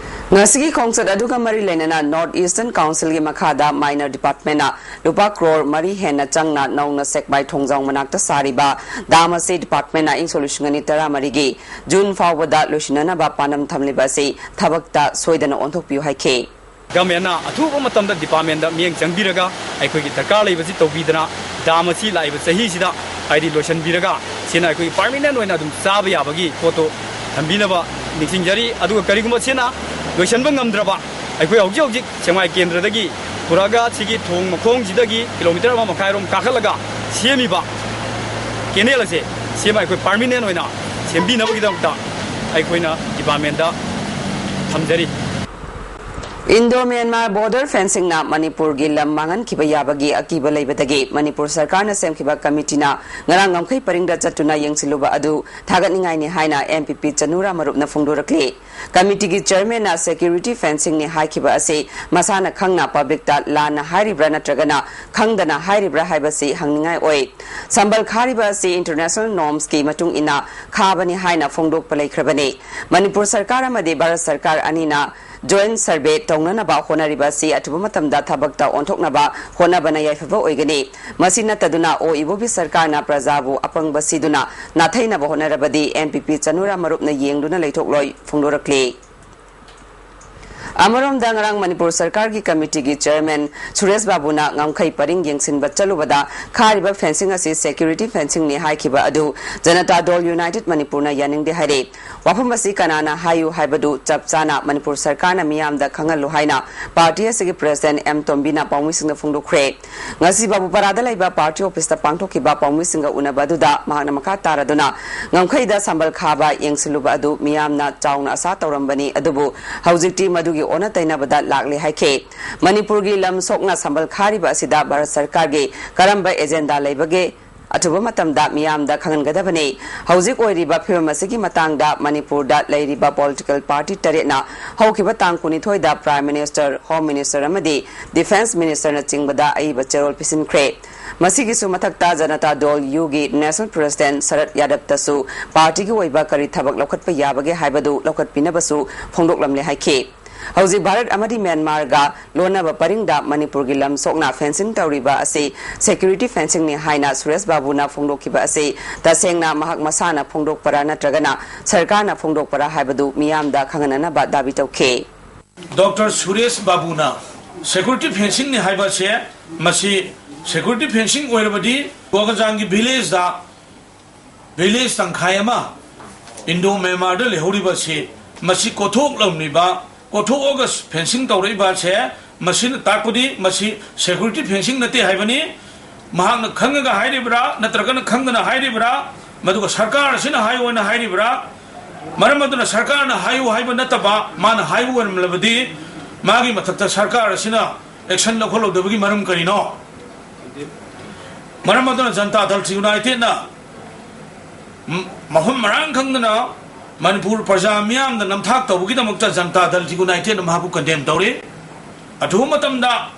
ꯉꯁꯤꯒꯤ ꯈꯣꯡꯆꯠ ꯑꯗꯨꯒ ꯃꯔꯤ ꯂꯩꯅꯅ ꯅꯣꯔꯠ ꯏꯁꯇꯔꯟ ꯀꯥꯎꯟꯁꯤꯜꯒꯤ ꯃꯈꯥꯗ ꯃꯥꯏꯅꯔ ꯗꯤꯄꯥꯔꯠꯃꯦꯟꯅ ꯂꯨꯄꯥ ꯀ꯭ꯔꯣꯔ ꯃꯔꯤ ꯍꯦꯟꯅ ꯆꯪꯅ ꯅꯧꯅ ꯁꯦꯛꯃꯥꯏ ꯊꯣꯡꯖꯥꯎ ꯃꯅꯥꯛꯇ ꯁꯥꯔꯤꯕ ꯗꯥꯝ ꯑꯁꯤ ꯗꯤꯄꯥꯔꯠꯃꯦꯟꯅ ꯏꯪ ꯁꯣꯛ ꯂꯤꯁꯤꯡ ꯑꯅꯤ ꯇꯔꯥꯃꯔꯤꯒꯤ ꯖꯨꯟ ꯐꯥꯎꯕꯗ ꯂꯣꯏꯁꯤꯟꯅꯅꯕ ꯄꯥꯟꯗꯝ ꯊꯝꯂꯤꯕ ꯑꯁꯤ ꯊꯕꯛꯇ ꯁꯣꯏꯗꯅ ꯑꯣꯟꯊꯣꯛꯄꯤꯌꯨ ꯍꯥꯏꯈꯤ꯫ ꯒꯃꯦꯟꯅ ꯑꯊꯨꯕ ꯃꯇꯝꯗ ꯗꯤꯄꯥꯔꯠꯃꯦꯟꯗ ꯃꯤꯠꯌꯦꯡ ꯆꯪꯕꯤꯔꯒ ꯑꯩꯈꯣꯏꯒꯤ ꯗꯔꯀꯥꯔ ꯂꯩꯕꯁꯤ ꯇꯧꯕꯤꯗꯅ ꯗꯥꯝ ꯑꯁꯤ ꯂꯥꯛꯏꯕ ꯆꯍꯤꯁꯤꯗ ꯍꯥꯏꯗꯤ ꯂꯣꯏꯁꯤꯟꯕꯤꯔꯒ ꯁꯤꯅ ꯑꯩꯈꯣꯏꯒꯤ ꯄꯥꯔꯃꯤꯅꯦꯟ ꯑꯣꯏꯅ ꯑꯗꯨꯝ ꯆꯥꯕ ꯌꯥꯕꯒꯤ ꯄꯣꯠꯇꯣ ꯊꯝꯕꯤꯅꯕ ꯅꯤꯡꯁꯤꯡꯖꯔꯤ꯫ ꯑꯗꯨꯒ ꯀꯔꯤꯒꯨꯝꯕ ꯁꯤꯅ ꯂꯣꯏꯁꯤꯟꯕ ꯉꯝꯗ꯭ꯔꯕ ꯑꯩꯈꯣꯏ ꯍꯧꯖꯤꯛ ꯍꯧꯖꯤꯛ ꯁꯦꯛꯃꯥꯏ ꯀꯦꯟꯗ꯭ꯔꯗꯒꯤ ꯄꯨꯔꯛꯑꯒ ꯁꯤꯒꯤ ꯊꯣꯡ ꯃꯈꯣꯡꯁꯤꯗꯒꯤ ꯀꯤꯂꯣꯃꯤꯇꯔ ꯑꯃ ꯃꯈꯥꯏꯔꯣꯝ ꯀꯥꯈꯠꯂꯒ ꯁꯦꯝꯃꯤꯕ ꯀꯦꯅꯦꯜ ꯑꯁꯦ ꯁꯦꯝꯃ ꯑꯩꯈꯣꯏ ꯄꯥꯔꯃꯤꯅꯦꯟ ꯑꯣꯏꯅ ꯁꯦꯝꯕꯤꯅꯕꯒꯤꯗꯃꯛꯇ ꯑꯩꯈꯣꯏꯅ ꯗꯤꯄꯥꯔꯠꯃꯦꯟꯗ ꯊꯝꯖꯔꯤ꯫ ꯏꯟꯗꯣ ꯃ꯭ꯌꯥꯟꯃꯥꯔ ꯕꯣꯔꯗꯔ ꯐꯦꯟꯁꯤꯡꯅ ꯃꯅꯤꯄꯨꯔꯒꯤ ꯂꯝ ꯃꯥꯡꯍꯟꯈꯤꯕ ꯌꯥꯕꯒꯤ ꯑꯀꯤꯕ ꯂꯩꯕꯗꯒꯤ ꯃꯅꯤꯄꯨꯔ ꯁꯔꯀꯥꯔꯅ ꯁꯦꯝꯈꯤꯕ ꯀꯃꯤꯇꯤꯅ ꯉꯔꯥꯡ ꯉꯝꯈꯩ ꯄꯔꯤꯡꯗ ꯆꯠꯇꯨꯅ ꯌꯦꯡꯁꯤꯜꯂꯨꯕ ꯑꯗꯨ ꯊꯥꯒꯠꯅꯤꯡꯉꯥꯏꯅꯤ ꯍꯥꯏꯅ ꯑꯦꯝ ꯄꯤ ꯄꯤ ꯆꯅꯨꯔꯥ ꯃꯔꯨꯞꯅ ꯐꯣꯡꯗꯣꯔꯛꯂꯤ꯫ ꯀꯃꯤꯇꯤꯒꯤ ꯆꯤꯌꯔꯃꯦꯟꯅ ꯁꯦꯀ꯭ꯌꯨꯔꯤꯇꯤ ꯐꯦꯟꯁꯤꯡꯅꯤ ꯍꯥꯏꯈꯤꯕ ꯑꯁꯤ ꯃꯁꯥꯅ ꯈꯪꯅ ꯄꯕ꯭ꯂꯤꯛꯇ ꯂꯥꯟꯅ ꯍꯥꯏꯔꯤꯕ꯭ꯔꯥ ꯅꯠꯇ꯭ꯔꯒꯅ ꯈꯪꯗꯅ ꯍꯥꯏꯔꯤꯕ꯭ꯔꯥ ꯍꯥꯏꯕꯁꯤ ꯍꯪꯅꯤꯡꯉꯥꯏ ꯑꯣꯏ꯫ ꯁꯝꯕꯜ ꯈꯥꯔꯤꯕ ꯑꯁꯤ ꯏꯟꯇꯔꯅꯦꯁꯅꯦꯜ ꯅꯣꯔꯝꯁꯀꯤ ꯃꯇꯨꯡ ꯏꯟꯅ ꯈꯥꯕꯅꯤ ꯍꯥꯏꯅ ꯐꯣꯡꯗꯣꯛꯄ ꯂꯩꯈ꯭ꯔꯕꯅꯤ꯫ ꯃꯅꯤꯄꯨꯔ ꯁꯔꯀꯥꯔ ꯑꯃꯗꯤ ꯚꯥꯔꯠ ꯁꯔꯀꯥꯔ ꯑꯅꯤꯅ ꯖꯣꯏꯟ ꯁꯔꯚꯦ ꯇꯧꯅꯅꯕ ꯍꯣꯠꯅꯔꯤꯕ ꯑꯁꯤ ꯑꯊꯨꯕ ꯃꯇꯝꯗ ꯊꯕꯛꯇ ꯑꯣꯟꯊꯣꯛꯅꯕ ꯍꯣꯠꯅꯕꯅ ꯌꯥꯏꯐꯕ ꯑꯣꯏꯒꯅꯤ꯫ ꯃꯁꯤ ꯅꯠꯇꯗꯨꯅ ꯑꯣ ꯏꯕꯣꯕꯤ ꯁꯔꯀꯥꯔꯅ ꯄ꯭ꯔꯖꯥꯕꯨ ꯑꯄꯪꯕ ꯁꯤꯗꯨꯅ ꯅꯥꯊꯩꯅꯕ ꯍꯣꯠꯅꯔꯕꯗꯤ ꯑꯦꯝ ꯄꯤ ꯄꯤ ꯆꯅꯨꯔꯥ ꯃꯔꯨꯞꯅ ꯌꯦꯡꯗꯨꯅ ꯂꯩꯊꯣꯛꯂꯣꯏ ꯐꯣꯡꯗꯣꯔꯛꯂꯤ꯫ ꯑꯃꯔꯣꯝꯗ, ꯉꯔꯥꯡ ꯃꯅꯤꯄꯨꯔ ꯁꯔꯀꯥꯔꯒꯤ ꯀꯃꯤꯇꯤꯒꯤ ꯆꯦꯌꯔꯃꯦꯟ ꯁꯨꯔꯦꯁ ꯕꯥꯕꯨꯅ ꯉꯝꯈꯩ ꯄꯔꯤꯡ ꯌꯦꯡꯁꯤꯟꯕ ꯆꯠꯂꯨꯕꯗ, ꯈꯥꯔꯤꯕ ꯐꯦꯟꯁꯤꯡ ꯑꯁꯤ ꯁꯦꯀ꯭ꯌꯨꯔꯤꯇꯤ ꯐꯦꯟꯁꯤꯡꯅꯤ ꯍꯥꯏꯈꯤꯕ ꯑꯗꯨ ꯖꯅꯇꯥ ꯗꯣꯜ ꯌꯨꯅꯥꯏꯇꯦꯗ ꯃꯅꯤꯄꯨꯔꯅ ꯌꯥꯅꯤꯡꯗꯦ ꯍꯥꯏꯔꯦ꯫ ꯋꯥꯐꯝ ꯑꯁꯤ ꯀꯅꯥꯅ ꯍꯥꯏꯌꯨ ꯍꯥꯏꯕꯗꯨ ꯆꯞ ꯆꯥꯅ ꯃꯅꯤꯄꯨꯔ ꯁꯔꯀꯥꯔꯅ ꯃꯤꯌꯥꯝꯗ ꯈꯪꯍꯜꯂꯨ ꯍꯥꯏꯅ ꯄꯥꯔꯇꯤ ꯑꯁꯤꯒꯤ ꯄ꯭ꯔꯦꯁꯤꯗꯦꯟꯠ ꯑꯦꯝ ꯇꯣꯝꯕꯤꯅ ꯄꯥꯎꯃꯤꯁꯤꯡꯗ ꯐꯣꯡꯗꯣꯛꯈ꯭ꯔꯦ꯫ ꯉꯁꯤ ꯕꯥꯕꯨꯄꯥꯔꯥꯗ ꯂꯩꯕ ꯄꯥꯔꯇꯤ ꯑꯣꯐꯤꯁꯇ ꯄꯥꯡꯊꯣꯛꯈꯤꯕ ꯄꯥꯎꯃꯤꯁꯤꯡꯒ ꯎꯅꯕ ꯑꯗꯨꯗ ꯃꯍꯥꯛꯅ ꯃꯈꯥ ꯇꯥꯔꯗꯨꯅ, ꯉꯝꯈꯩꯗ ꯁꯝꯕꯜ ꯈꯥꯕ ꯌꯦꯡꯁꯤꯜꯂꯨꯕ ꯑꯗꯨ ꯃꯤꯌꯥꯝꯅ ꯆꯥꯎꯅ ꯑꯁꯥ ꯇꯧꯔꯝꯕꯅꯤ, ꯑꯗꯨꯕꯨ ꯍꯧꯖꯤꯛꯇꯤ ꯃꯗꯨꯒꯤ ꯑꯣꯟꯅ ꯇꯩꯅꯕꯗ ꯂꯥꯛꯂꯦ ꯍꯥꯏꯈꯤ꯫ ꯃꯅꯤꯄꯨꯔꯒꯤ ꯂꯝ ꯁꯣꯛꯅ ꯁꯝꯕꯜ ꯈꯥꯔꯤꯕ ꯑꯁꯤꯗ ꯚꯥꯔꯠ ꯁꯔꯀꯥꯔꯒꯤ ꯀꯔꯝꯕ ꯑꯦꯖꯦꯟꯗꯥ ꯂꯩꯕꯒꯦ? ꯑꯊꯨꯕ ꯃꯇꯝꯗ ꯃꯤꯌꯥꯝꯗ ꯈꯪꯍꯟꯒꯗꯕꯅꯤ꯫ ꯍꯧꯖꯤꯛ ꯑꯣꯏꯔꯤꯕ ꯐꯤꯕꯝ ꯑꯁꯤꯒꯤ ꯃꯇꯥꯡꯗ ꯃꯅꯤꯄꯨꯔꯗ ꯂꯩꯔꯤꯕ ꯄꯣꯂꯤꯇꯤꯀꯦꯜ ꯄꯥꯔꯇꯤ ꯇꯔꯦꯠꯅ ꯍꯧꯈꯤꯕ ꯇꯥꯡ ꯀꯨꯟꯅꯤꯊꯣꯏꯗ ꯄ꯭ꯔꯥꯏꯝ ꯃꯤꯅꯤꯁꯇꯔ, ꯍꯣꯝ ꯃꯤꯅꯤꯁꯇꯔ ꯑꯃꯗꯤ ꯗꯤꯐꯦꯟꯁ ꯃꯤꯅꯤꯁꯇꯔꯅꯆꯤꯡꯕꯗ ꯑꯏꯕ ꯆꯦꯔꯣꯜ ꯄꯤꯁꯤꯟꯈ꯭ꯔꯦ꯫ ꯃꯁꯤꯒꯤꯁꯨ ꯃꯊꯛꯇ ꯖꯅꯇꯥ ꯗꯣꯜ ꯌꯨꯒꯤ ꯅꯦꯁꯅꯦꯜ ꯄ꯭ꯔꯦꯁꯤꯗꯦꯟꯠ ꯁꯔꯠ ꯌꯥꯗꯕꯇꯁꯨ ꯄꯥꯔꯇꯤꯒꯤ ꯑꯣꯏꯕ ꯀꯔꯤ ꯊꯕꯛ ꯂꯧꯈꯠꯄ ꯌꯥꯕꯒꯦ ꯍꯥꯏꯕꯗꯨ ꯂꯧꯈꯠꯄꯤꯅꯕꯁꯨ ꯐꯣꯡꯗꯣꯛꯂꯝꯂꯦ ꯍꯥꯏꯈꯤ꯫ ꯍꯧꯖꯤꯛ ꯚꯥꯔꯠ ꯑꯃꯗꯤ ꯃ꯭ꯌꯥꯟꯃꯥꯔꯒ ꯂꯣꯟꯅꯕ ꯄꯔꯤꯡꯗ ꯃꯅꯤꯄꯨꯔꯒꯤ ꯂꯝ ꯁꯣꯛꯅ ꯐꯦꯟꯁꯤꯡ ꯇꯧꯔꯤꯕ ꯑꯁꯤ ꯁꯦꯀ꯭ꯌꯨꯔꯤꯇꯤ ꯐꯦꯟꯁꯤꯡꯅꯤ ꯍꯥꯏꯅ ꯁꯨꯔꯦꯁ ꯕꯥꯕꯨꯅ ꯐꯣꯡꯗꯣꯛꯈꯤꯕ ꯑꯁꯤ ꯇꯁꯦꯡꯅ ꯃꯍꯥꯛ ꯃꯁꯥꯅ ꯐꯣꯡꯗꯣꯛꯄꯔꯥ ꯅꯠꯇ꯭ꯔꯒꯅ ꯁꯔꯀꯥꯔꯅ ꯐꯣꯡꯗꯣꯛꯄꯔꯥ ꯍꯥꯏꯕꯗꯨ ꯃꯤꯌꯥꯝꯗ ꯈꯪꯍꯟꯅꯅꯕ ꯗꯥꯕꯤ ꯇꯧꯈꯤ꯫ ꯗꯣꯛꯇꯔ ꯁꯨꯔꯦꯁ ꯕꯥꯕꯨꯅ ꯁꯦꯀ꯭ꯌꯨꯔꯤꯇꯤ ꯐꯦꯟꯁꯤꯡꯅꯤ ꯍꯥꯏꯕ ꯑꯁꯦ, ꯃꯁꯤ ꯁꯦꯀ꯭ꯌꯨꯔꯤꯇꯤ ꯐꯦꯟꯁꯤꯡ ꯑꯣꯏꯔꯕꯗꯤ ꯀꯣꯀꯖꯥꯡꯒꯤ ꯚꯤꯂꯦꯖꯇ, ꯚꯤꯂꯦꯖ ꯇꯪꯈꯥꯏ ꯑꯃ ꯏꯟꯗꯣ ꯃ꯭ꯌꯥꯟꯃꯥꯔꯗ ꯂꯩꯍꯧꯔꯤꯕ ꯑꯁꯤ, ꯃꯁꯤ ꯀꯣꯊꯣꯛꯂꯝꯂꯤꯕ, ꯀꯣꯊꯣꯛꯑꯒ ꯐꯦꯟꯁꯤꯡ ꯇꯧꯔꯛꯏꯕ ꯑꯁꯦ, ꯃꯁꯤꯅ ꯇꯥꯛꯄꯗꯤ ꯃꯁꯤ ꯁꯦꯀ꯭ꯌꯨꯔꯤꯇꯤ ꯐꯦꯟꯁꯤꯡ ꯅꯠꯇꯦ ꯍꯥꯏꯕꯅꯤ꯫ ꯃꯍꯥꯛꯅ ꯈꯪꯉꯒ ꯍꯥꯏꯔꯤꯕ꯭ꯔꯥ ꯅꯠꯇ꯭ꯔꯒꯅ ꯈꯪꯗꯅ ꯍꯥꯏꯔꯤꯕ꯭ꯔꯥ? ꯃꯗꯨꯒ ꯁꯔꯀꯥꯔ ꯑꯁꯤꯅ ꯍꯥꯏꯌꯨ ꯍꯥꯏꯅ ꯍꯥꯏꯔꯤꯕ꯭ꯔꯥ? ꯃꯔꯝ ꯑꯗꯨꯅ ꯁꯔꯀꯥꯔꯅ ꯍꯥꯏꯌꯨ ꯍꯥꯏꯕ ꯅꯠꯇꯕ, ꯃꯥꯅ ꯍꯥꯏꯕ ꯑꯣꯏꯔꯝꯂꯕꯗꯤ ꯃꯥꯒꯤ ꯃꯊꯛꯇ ꯁꯔꯀꯥꯔ ꯑꯁꯤꯅ ꯑꯦꯛꯁꯟ ꯂꯧꯈꯠꯍꯧꯗꯕꯒꯤ ꯃꯔꯝ ꯀꯔꯤꯅꯣ? ꯃꯔꯝ ꯑꯗꯨꯅ ꯖꯟꯇꯥ ꯗꯜ ꯌꯨꯅꯥꯏꯇꯦꯗꯅ ꯃ-, ꯃꯐꯝ ꯃꯔꯥꯡ ꯈꯪꯗꯅ ꯃꯅꯤꯄꯨꯔ ꯄ꯭ꯔꯖꯥ ꯃꯤꯌꯥꯝꯗ ꯅꯝꯊꯥꯛ ꯇꯧꯕꯒꯤꯗꯃꯛꯇ ꯖꯟꯇꯥ ꯗꯜ ꯌꯨꯅꯥꯏꯇꯦꯗꯅ ꯃꯍꯥꯛꯄꯨ ꯀꯟꯗꯦꯝ ꯇꯧꯔꯤ꯫ ꯑꯊꯨꯕ ꯃꯇꯝꯗ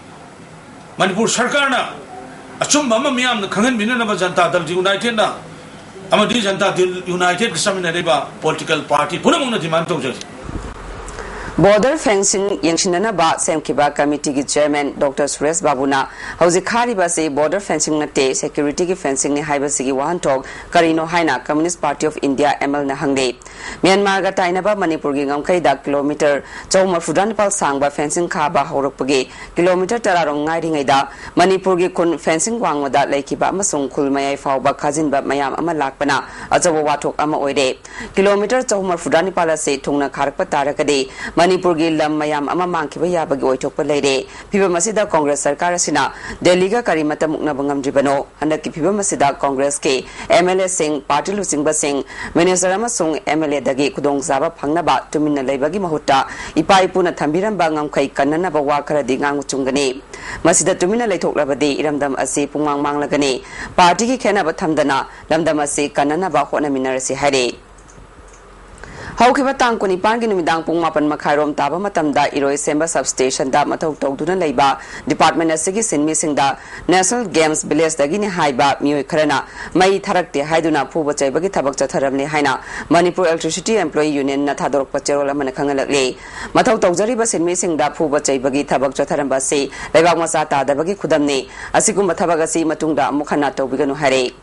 ꯃꯅꯤꯄꯨꯔ ꯁꯔꯀꯥꯔꯅ ꯑꯆꯨꯝꯕ ꯑꯃ ꯃꯤꯌꯥꯝꯗ ꯈꯪꯍꯟꯕꯤꯅꯅꯕ ꯖꯟꯇꯥ ꯗꯜ ꯌꯨꯅꯥꯏꯇꯦꯗꯅ ꯑꯃꯗꯤ ꯖꯟꯇꯥ ꯗꯜ ꯌꯨꯅꯥꯏꯇꯦꯗꯀ ꯆꯠꯃꯤꯟꯅꯔꯤꯕ ꯄꯣꯂꯤꯇꯤꯀꯦꯜ ꯄꯥꯔꯇꯤ ꯄꯨꯝꯅꯃꯛꯅ ꯗꯤꯃꯥꯟ ꯇꯧꯖꯔꯤ꯫ Border fencing ꯌꯦꯡꯁꯤꯟꯅꯅꯕ ꯁꯦꯝꯈꯤꯕ committee ꯒꯤ chairman Doctor ꯁꯨꯔꯦꯁ ꯕꯥꯕꯨꯅ ꯍꯧꯖꯤꯛ ꯈꯥꯔꯤꯕ ꯑꯁꯤ border fencing ꯅꯠꯇꯦ, security ꯒꯤ fencing ꯅꯤ ꯍꯥꯏꯕꯁꯤꯒꯤ ꯋꯥꯍꯟꯊꯣꯛ ꯀꯔꯤꯅꯣ ꯍꯥꯏꯅ Communist Party of India M L ꯅ ꯍꯪꯂꯤ꯫ ꯃ꯭ꯌꯥꯟꯃꯥꯔꯒ ꯇꯥꯏꯅꯕ ꯃꯅꯤꯄꯨꯔꯒꯤ ꯉꯝꯈꯩꯗ kilometre ꯆꯍꯨꯝ ꯃꯔꯤꯐꯨꯇꯔꯥꯅꯤꯄꯥꯜ ꯁꯥꯡꯕ fencing ꯈꯥꯕ ꯍꯧꯔꯛꯄꯒꯤ kilometre ꯇꯔꯥꯔꯣꯝ ꯉꯥꯏꯔꯤꯉꯩꯗ ꯃꯅꯤꯄꯨꯔꯒꯤ ꯈꯨꯟ fencing ꯋꯥꯡꯃꯗ ꯂꯩꯈꯤꯕ ꯑꯃꯁꯨꯡ ꯈꯨꯜ ꯃꯌꯥꯏ ꯐꯥꯎꯕ ꯈꯥꯖꯤꯟꯕ ꯃꯌꯥꯝ ꯑꯃ ꯂꯥꯛꯄꯅ ꯑꯆꯧꯕ ꯋꯥꯊꯣꯛ ꯑꯃ ꯑꯣꯏꯔꯦ꯫ Kilometre ꯆꯍꯨꯝ ꯃꯔꯤꯐꯨꯇꯔꯥꯅꯤꯄꯥꯜ ꯑꯁꯤ ꯊꯨꯡꯅ ꯈꯥꯔꯛꯄ ꯇꯥꯔꯒꯗꯤ ꯃꯅꯤꯄꯨꯔꯒꯤ ꯂꯝ ꯃꯌꯥꯝ ꯑꯃ ꯃꯥꯡꯈꯤꯕ ꯌꯥꯕꯒꯤ ꯑꯣꯏꯊꯣꯛꯄ ꯂꯩꯔꯦ꯫ ꯐꯤꯚꯝ ꯑꯁꯤꯗ ꯀꯣꯡꯒ꯭ꯔꯦꯁ ꯁꯔꯀꯥꯔ ꯑꯁꯤꯅ ꯗꯦꯜꯂꯤꯒ ꯀꯔꯤꯃꯠꯇ ꯃꯨꯛꯅꯕ ꯉꯝꯗ꯭ꯔꯤꯕꯅꯣ? ꯍꯟꯗꯛꯀꯤ ꯐꯤꯚꯝ ꯑꯁꯤꯗ ꯀꯣꯡꯒ꯭ꯔꯦꯁꯀꯤ M L A ꯁꯤꯡ, party ꯂꯨꯆꯤꯡꯕꯁꯤꯡ, minister ꯑꯃꯁꯨꯡ M L A ꯗꯒꯤ ꯈꯨꯗꯣꯡꯆꯥꯕ ꯐꯪꯅꯕ ꯇꯨꯃꯤꯟꯅ ꯂꯩꯕꯒꯤ ꯃꯍꯨꯠꯇ ꯏꯄꯥ ꯏꯄꯨꯅ ꯊꯝꯕꯤꯔꯝꯕ ꯉꯝꯈꯩ ꯀꯟꯅꯅꯕ ꯋꯥ ꯈꯔꯗꯤ ꯉꯥꯡꯕ ꯆꯨꯝꯒꯅꯤ꯫ ꯃꯁꯤꯗ ꯇꯨꯃꯤꯟꯅ ꯂꯩꯊꯣꯛꯂꯕꯗꯤ ꯏꯔꯝꯗꯝ ꯑꯁꯤ ꯄꯨꯡꯃꯥꯡ ꯃꯥꯡꯂꯒꯅꯤ꯫ Party ꯒꯤ ꯈꯦꯠꯅꯕ ꯊꯝꯗꯅ ꯂꯝꯗꯝ ꯑꯁꯤ ꯀꯟꯅꯅꯕ ꯍꯣꯠꯅꯃꯤꯟꯅꯔꯁꯤ ꯍꯥꯏꯔꯤ꯫ ꯍꯧꯈꯤꯕ ꯇꯥꯡ ꯀꯨꯟꯅꯤꯄꯥꯟꯒꯤ ꯅꯨꯃꯤꯗꯥꯡ ꯄꯨꯡ ꯃꯥꯄꯟ ꯃꯈꯥꯏꯔꯣꯝ ꯇꯥꯕ ꯃꯇꯝꯗ ꯏꯔꯣꯏꯁꯦꯝꯕ substation ꯗ ꯃꯊꯧ ꯇꯧꯗꯨꯅ ꯂꯩꯕ department ꯑꯁꯤꯒꯤ ꯁꯤꯟꯃꯤꯁꯤꯡꯗ National Games Village ꯗꯒꯤꯅꯤ ꯍꯥꯏꯕ ꯃꯤꯑꯣꯏ ꯈꯔꯅ ꯃꯩ ꯊꯥꯔꯛꯇꯦ ꯍꯥꯏꯗꯨꯅ ꯐꯨꯕ ꯆꯩꯕꯒꯤ ꯊꯕꯛ ꯆꯠꯊꯔꯝꯂꯦ ꯍꯥꯏꯅ Manipur Electricity Employee Union ꯅ ꯊꯥꯗꯣꯔꯛꯄ ꯆꯦꯔꯣꯜ ꯑꯃꯅ ꯈꯪꯍꯜꯂꯛꯂꯤ꯫ ꯃꯊꯧ ꯇꯧꯖꯔꯤꯕ ꯁꯤꯟꯃꯤꯁꯤꯡꯗ ꯐꯨꯕ ꯆꯩꯕꯒꯤ ꯊꯕꯛ ꯆꯠꯊꯔꯝꯕ ꯑꯁꯤ ꯂꯩꯕꯥꯛ ꯃꯆꯥ ꯇꯥꯗꯕꯒꯤ ꯈꯨꯗꯝꯅꯤ꯫ ꯑꯁꯤꯒꯨꯝꯕ ꯊꯕꯛ ꯑꯁꯤ ꯃꯇꯨꯡꯗ ꯑꯃꯨꯛ ꯍꯟꯅ ꯇꯧꯕꯤꯒꯅꯨ ꯍꯥꯏꯔꯛꯏ꯫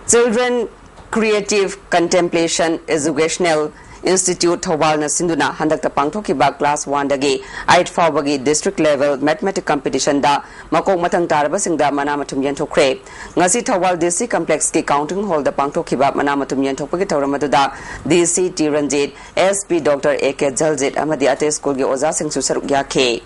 Children Creative Contemplation Educational Institute ꯊꯧꯕꯥꯜꯅ ꯁꯤꯟꯗꯨꯅ ꯍꯟꯗꯛꯇ ꯄꯥꯡꯊꯣꯛꯈꯤꯕ class one ꯗꯒꯤ eight ꯐꯥꯎꯕꯒꯤ district level mathematics competition ꯗ ꯃꯀꯣꯛ ꯃꯊꯪ ꯇꯥꯔꯕꯁꯤꯡꯗ ꯃꯅꯥ ꯃꯊꯨꯝ ꯌꯦꯟꯊꯣꯛꯈ꯭ꯔꯦ꯫ ꯉꯁꯤ ꯊꯧꯕꯥꯜ D C complex ꯀꯤ counting hall ꯗ ꯄꯥꯡꯊꯣꯛꯈꯤꯕ ꯃꯅꯥ ꯃꯊꯨꯝ ꯌꯦꯟꯊꯣꯛꯄꯒꯤ ꯊꯧꯔꯝ ꯑꯗꯨꯗ D C T Ranjit, S P Doctor A K ꯖꯜꯖꯤꯠ ꯑꯃꯗꯤ ꯑꯇꯩ school ꯒꯤ ꯑꯣꯖꯥꯁꯤꯡꯁꯨ ꯁꯔꯨꯛ ꯌꯥꯈꯤ꯫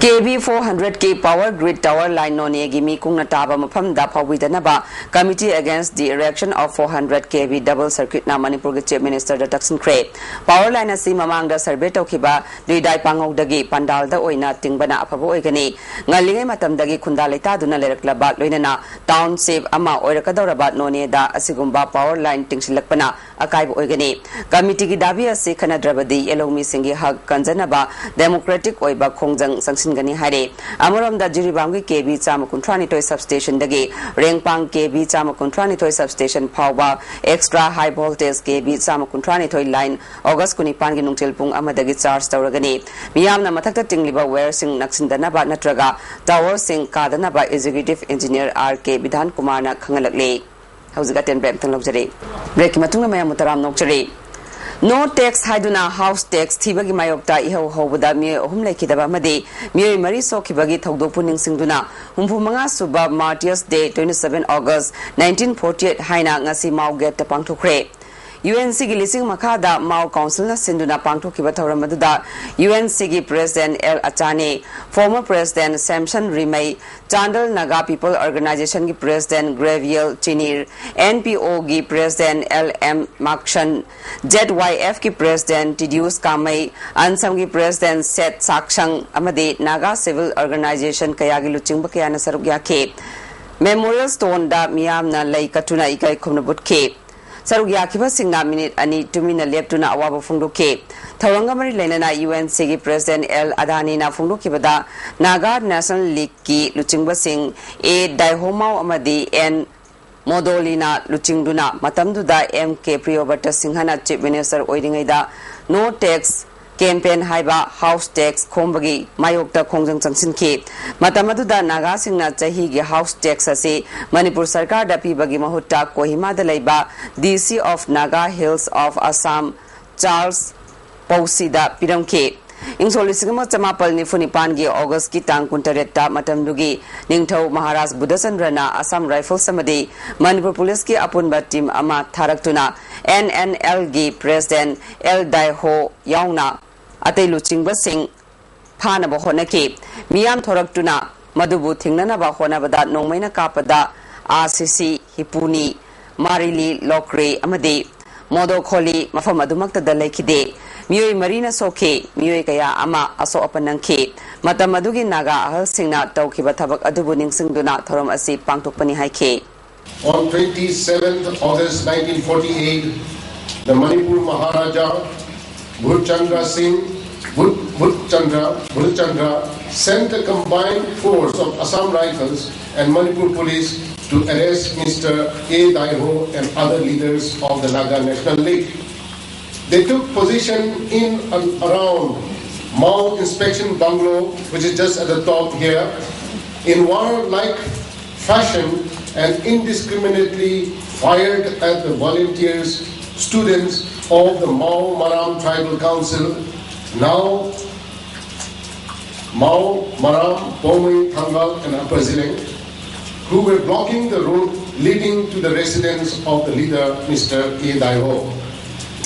K V four hundred ꯀꯤ power grid tower line ꯅꯣꯅꯦꯒꯤ ꯃꯤ ꯀꯨꯡꯅ ꯇꯥꯕ ꯃꯐꯝꯗ ꯐꯥꯎꯕꯤꯗꯅꯕ Committee Against the Erection of four hundred K V Double Circuit ꯅ ꯃꯅꯤꯄꯨꯔꯒꯤ Chief Minister ꯗ ꯇꯛꯁꯤꯟꯈ꯭ꯔꯦ꯫ Power line ꯑꯁꯤ ꯃꯃꯥꯡꯗ survey ꯇꯧꯈꯤꯕ ꯂꯨꯏꯗꯥꯏ ꯄꯥꯉꯧꯗꯒꯤ ꯄꯥꯟꯗꯥꯜꯗ ꯑꯣꯏꯅ ꯇꯤꯡꯕꯅ ꯑꯐꯕ ꯑꯣꯏꯒꯅꯤ꯫ ꯉꯜꯂꯤꯉꯩ ꯃꯇꯝꯗꯒꯤ ꯈꯨꯟꯗꯥ ꯂꯩꯇꯥꯗꯨꯅ ꯂꯩꯔꯛꯂꯕ, ꯂꯣꯏꯅꯅ township ꯑꯃ ꯑꯣꯏꯔꯛꯀꯗꯧꯔꯕ ꯅꯣꯅꯦꯗ ꯑꯁꯤꯒꯨꯝꯕ power line ꯇꯤꯡꯁꯤꯜꯂꯛꯄꯅ ꯑꯀꯥꯏꯕ ꯑꯣꯏꯒꯅꯤ꯫ Committee ꯒꯤ ꯗꯥꯕꯤ ꯑꯁꯤ ꯈꯟꯅꯗ꯭ꯔꯕꯗꯤ ꯌꯦꯜꯍꯧꯃꯤꯁꯤꯡꯒꯤ ꯍꯛ ꯀꯟꯖꯅꯕ democratic ꯑꯣꯏꯕ ꯈꯣꯡꯖꯪ ꯆꯪꯁꯤꯟ ꯒꯅꯤ ꯍꯥꯏꯔꯦ꯫ ꯑꯃꯔꯣꯝꯗ ꯖꯤꯔꯤꯕꯥꯝꯒꯤ ꯀꯦ ꯚꯤ ꯆꯥꯝꯃ ꯀꯨꯟꯊ꯭ꯔꯥ ꯅꯤꯊꯣꯏ ꯁꯕꯁ꯭ꯇꯦꯁꯟꯗꯒꯤ ꯔꯦꯡꯄꯥꯡ ꯀꯦ ꯚꯤ ꯆꯥꯝꯃ ꯀꯨꯟꯊ꯭ꯔꯥ ꯅꯤꯊꯣꯏ ꯁꯕꯁ꯭ꯇꯦꯁꯟ ꯐꯥꯎꯕ ꯑꯦꯛꯁꯇ꯭ꯔꯥ ꯍꯥꯏ ꯚꯣꯜꯇꯦꯖ ꯀꯦ ꯚꯤ ꯆꯥꯝꯃ ꯀꯨꯟꯊ꯭ꯔꯥ ꯅꯤꯊꯣꯏ ꯂꯥꯏꯟ ꯑꯣꯒꯁ ꯀꯨꯟꯅꯤꯄꯥꯟꯒꯤ ꯅꯨꯡꯊꯤꯜ ꯄꯨꯡ ꯑꯃꯗꯒꯤ ꯆꯥꯔꯖ ꯇꯧꯔꯒꯅꯤ꯫ ꯃꯤꯌꯥꯝꯅ ꯃꯊꯛꯇ ꯇꯤꯡꯂꯤꯕ ꯋꯥꯌꯔꯁꯤꯡ ꯅꯛꯁꯤꯟꯗꯅꯕ ꯅꯠꯇ꯭ꯔꯒ ꯇꯥꯋꯔꯁꯤꯡ ꯀꯥꯗꯅꯕ ꯑꯦꯛꯖꯤꯀ꯭ꯌꯨꯇꯤꯚ ꯏꯟꯖꯤꯅꯤꯌꯔ ꯑꯥꯔ ꯀꯦ ꯕꯤꯙꯥꯟ ꯀꯨꯃꯥꯔꯅ ꯈꯪꯍꯜꯂꯛꯂꯤ꯫ ꯍꯧꯖꯤꯛ ꯑꯇꯦꯟꯕ ꯑꯃꯇꯪ ꯂꯧꯖꯔꯤ꯫ ꯕ꯭ꯔꯦꯛꯀꯤ ꯃꯇꯨꯡꯗ ꯃꯌꯥꯝꯕꯨ ꯇꯔꯥꯝꯅ ꯑꯣꯛꯆꯔꯤ꯫ ꯅꯣ ꯇꯦꯛꯁ ꯍꯥꯏꯗꯨꯅ ꯍꯥꯎꯁ ꯇꯦꯛꯁ ꯊꯤꯕꯒꯤ ꯃꯥꯌꯣꯛꯇ ꯏꯍꯧ ꯍꯧꯕꯗ ꯃꯤꯑꯣꯏ ꯑꯍꯨꯝ ꯂꯩꯈꯤꯗꯕ ꯑꯃꯗꯤ ꯃꯤꯑꯣꯏ ꯃꯔꯤ ꯁꯣꯛꯈꯤꯕꯒꯤ ꯊꯧꯗꯣꯛꯄꯨ ꯅꯤꯡꯁꯤꯡꯗꯨꯅ ꯍꯨꯝꯐꯨ ꯃꯉꯥ ꯁꯨꯕ Martyrs Day, twenty seven August nineteen forty eight ꯍꯥꯏꯅ ꯉꯁꯤ ꯃꯥꯎ ꯒꯦꯠꯇ ꯄꯥꯡꯊꯣꯛꯈ꯭ꯔꯦ꯫ ꯌꯨ ꯑꯦꯟ ꯁꯤꯒꯤ ꯂꯤꯁꯤꯡ ꯃꯈꯥꯗ ꯃꯥꯎ ꯀꯥꯎꯟꯁꯤꯜꯅ ꯁꯤꯟꯗꯨꯅ ꯄꯥꯡꯊꯣꯛꯈꯤꯕ ꯊꯧꯔꯝ ꯑꯗꯨꯗ ꯌꯨ ꯑꯦꯟ ꯁꯤꯒꯤ president L Achane, former president Samson Remei, Chandel Naga people ꯑꯣꯔꯒꯅꯥꯏꯖꯦꯁꯟꯒꯤ president Greviel Chinir, N P ꯑꯣꯒꯤ president L M Makson, Z Y ꯑꯦꯐꯀꯤ ꯄ꯭ꯔꯦꯁꯤꯗꯦꯟꯠ ꯇꯤꯗꯤꯌꯨꯁ ꯀꯥꯃꯩ, ꯑꯟꯁꯝꯒꯤ ꯄ꯭ꯔꯦꯁꯤꯗꯦꯟꯠ ꯁꯦꯠ ꯁꯥꯛꯁꯪ ꯑꯃꯗꯤ ꯅꯥꯒꯥ ꯁꯤꯚꯤꯜ ꯑꯣꯔꯒꯅꯥꯏꯖꯦꯁꯟ ꯀꯌꯥꯒꯤ ꯂꯨꯆꯤꯡꯕ ꯀꯌꯥꯅ ꯁꯔꯨꯛ ꯌꯥꯈꯤ꯫ ꯃꯦꯃꯣꯔꯤꯌꯦꯜ ꯁ꯭ꯇꯣꯟꯗ ꯃꯤꯌꯥꯝꯅ ꯂꯩ ꯀꯠꯇꯨꯅ ꯏꯀꯥꯏ ꯈꯨꯝꯅꯕ ꯎꯠꯈꯤ꯫ ꯁꯔꯨꯛ ꯌꯥꯈꯤꯕꯁꯤꯡꯅ ꯃꯤꯅꯤꯠ ꯑꯅꯤ ꯇꯨꯃꯤꯟꯅ ꯂꯦꯞꯇꯨꯅ ꯑꯋꯥꯕ ꯐꯣꯡꯗꯣꯛꯈꯤ꯫ ꯊꯧꯔꯝꯒ ꯃꯔꯤ ꯂꯩꯅꯅ ꯌꯨ ꯑꯦꯟ ꯁꯤꯒꯤ ꯄ꯭ꯔꯦꯁꯤꯗꯦꯟꯠ ꯑꯦꯜ ꯑꯗꯥꯅꯤꯅ ꯐꯣꯡꯗꯣꯛꯈꯤꯕꯗ, ꯅꯥꯒꯥ ꯅꯦꯁꯅꯦꯜ ꯂꯤꯒꯀꯤ ꯂꯨꯆꯤꯡꯕꯁꯤꯡ ꯑꯦ ꯗꯥꯏꯍꯣꯃꯥꯎ ꯑꯃꯗꯤ ꯑꯦꯟ ꯃꯣꯗꯣꯂꯤꯅ ꯂꯨꯆꯤꯡꯗꯨꯅ ꯃꯇꯝꯗꯨꯗ ꯑꯦꯝ ꯀꯦ ꯄ꯭ꯔꯤꯌꯣꯕ꯭ꯔꯇ ꯁꯤꯡꯍꯅ ꯆꯤꯐ ꯃꯤꯅꯤꯁꯇꯔ ꯑꯣꯏꯔꯤꯉꯩꯗ ꯅꯣ ꯇꯦꯛꯁ ꯀꯦꯝꯄꯦꯟ ꯍꯥꯏꯕ ꯍꯥꯎꯁ ꯇꯦꯛꯁ ꯈꯣꯝꯕꯒꯤ ꯃꯥꯌꯣꯛꯇ ꯈꯣꯡꯖꯪ ꯆꯪꯁꯤꯟꯈꯤ꯫ ꯃꯇꯝ ꯑꯗꯨꯗ ꯅꯥꯒꯥꯁꯤꯡꯅ ꯆꯍꯤꯒꯤ ꯍꯥꯎꯁ ꯇꯦꯛꯁ ꯑꯁꯤ ꯃꯅꯤꯄꯨꯔ ꯁꯔꯀꯥꯔꯗ ꯄꯤꯕꯒꯤ ꯃꯍꯨꯠꯇ ꯀꯣꯍꯤꯃꯥꯗ ꯂꯩꯕ D C of Naga hills of Assam Charles ꯄꯧꯁꯤꯗ ꯄꯤꯔꯝꯈꯤ꯫ ꯏꯪ ꯁꯣꯛ ꯂꯤꯁꯤꯡ ꯑꯃ ꯆꯃꯥꯄꯜ ꯅꯤꯐꯨ ꯅꯤꯄꯥꯟꯒꯤ ꯑꯣꯒꯁꯀꯤ ꯇꯥꯡ ꯀꯨꯟꯇꯔꯦꯠꯇ ꯃꯇꯝꯗꯨꯒꯤ ꯅꯤꯡꯊꯧ ꯃꯍꯥꯔꯥꯖ ꯕꯨꯙꯆꯟꯗ꯭ꯔꯅ ꯑꯁꯥꯝ ꯔꯥꯏꯐꯜꯁ ꯑꯃꯗꯤ ꯃꯅꯤꯄꯨꯔ ꯄꯨꯂꯤꯁꯀꯤ ꯑꯄꯨꯟꯕ ꯇꯤꯝ ꯑꯃ ꯊꯥꯔꯛꯇꯨꯅ ꯑꯦꯟ ꯑꯦꯟ ꯑꯦꯜꯒꯤ ꯄ꯭ꯔꯦꯁꯤꯗꯦꯟꯠ ꯑꯦꯜ ꯗꯥꯏꯍꯣ ꯌꯥꯎꯅ ꯑꯇꯩ ꯂꯨꯆꯤꯡꯕꯁꯤꯡ ꯐꯥꯅꯕ ꯍꯣꯠꯅꯈꯤ꯫ ꯃꯤꯌꯥꯝ ꯊꯣꯔꯛꯇꯨꯅ ꯃꯗꯨꯕꯨ ꯊꯤꯡꯅꯅꯕ ꯍꯣꯠꯅꯕꯗ ꯅꯣꯡꯃꯩꯅ ꯀꯥꯞꯄꯗ ꯑꯥ ꯁꯤ ꯁꯤ, ꯍꯤꯄꯨꯅꯤ, ꯃꯥꯔꯤꯂꯤ ꯂꯣꯀ꯭ꯔꯦ ꯑꯃꯗꯤ ꯃꯣꯗꯣꯈꯣꯂꯤ ꯃꯐꯝ ꯑꯗꯨꯃꯛꯇꯗ ꯂꯩꯈꯤꯗꯦ꯫ ꯃꯤꯑꯣꯏ ꯃꯔꯤꯅ ꯁꯣꯛꯈꯤ, ꯃꯤꯑꯣꯏ ꯀꯌꯥ ꯑꯃ ꯑꯁꯣꯛ ꯑꯄꯟ ꯅꯪꯈꯤ꯫ ꯃꯇꯝ ꯑꯗꯨꯒꯤ ꯅꯥꯒꯥ ꯑꯍꯜꯁꯤꯡꯅ ꯇꯧꯈꯤꯕ ꯊꯕꯛ ꯑꯗꯨꯕꯨ ꯅꯤꯡꯁꯤꯡꯗꯨꯅ ꯊꯧꯔꯝ ꯑꯁꯤ ꯄꯥꯡꯊꯣꯛꯄꯅꯤ ꯍꯥꯏꯈꯤ꯫ On twenty-seventh August nineteen forty-eight, the Manipur Maharaja Bhurchandra Singh Bhut-, Bhutchandra, Bhutchandra sent a combined force of Assam Rifles and Manipur Police to arrest Mister A Daiho and other leaders of the Naga National League. They took position in and around Mao Inspection Bungalow, which is just at the top here. In warlike fashion and indiscriminately fired at the volunteers, students of the Mao Maram Tribal Council, now Mao, Maram, Poumai, Thangal, and Upper Zileng, who were blocking the road leading to the residence of the leader, Mister A Daiho.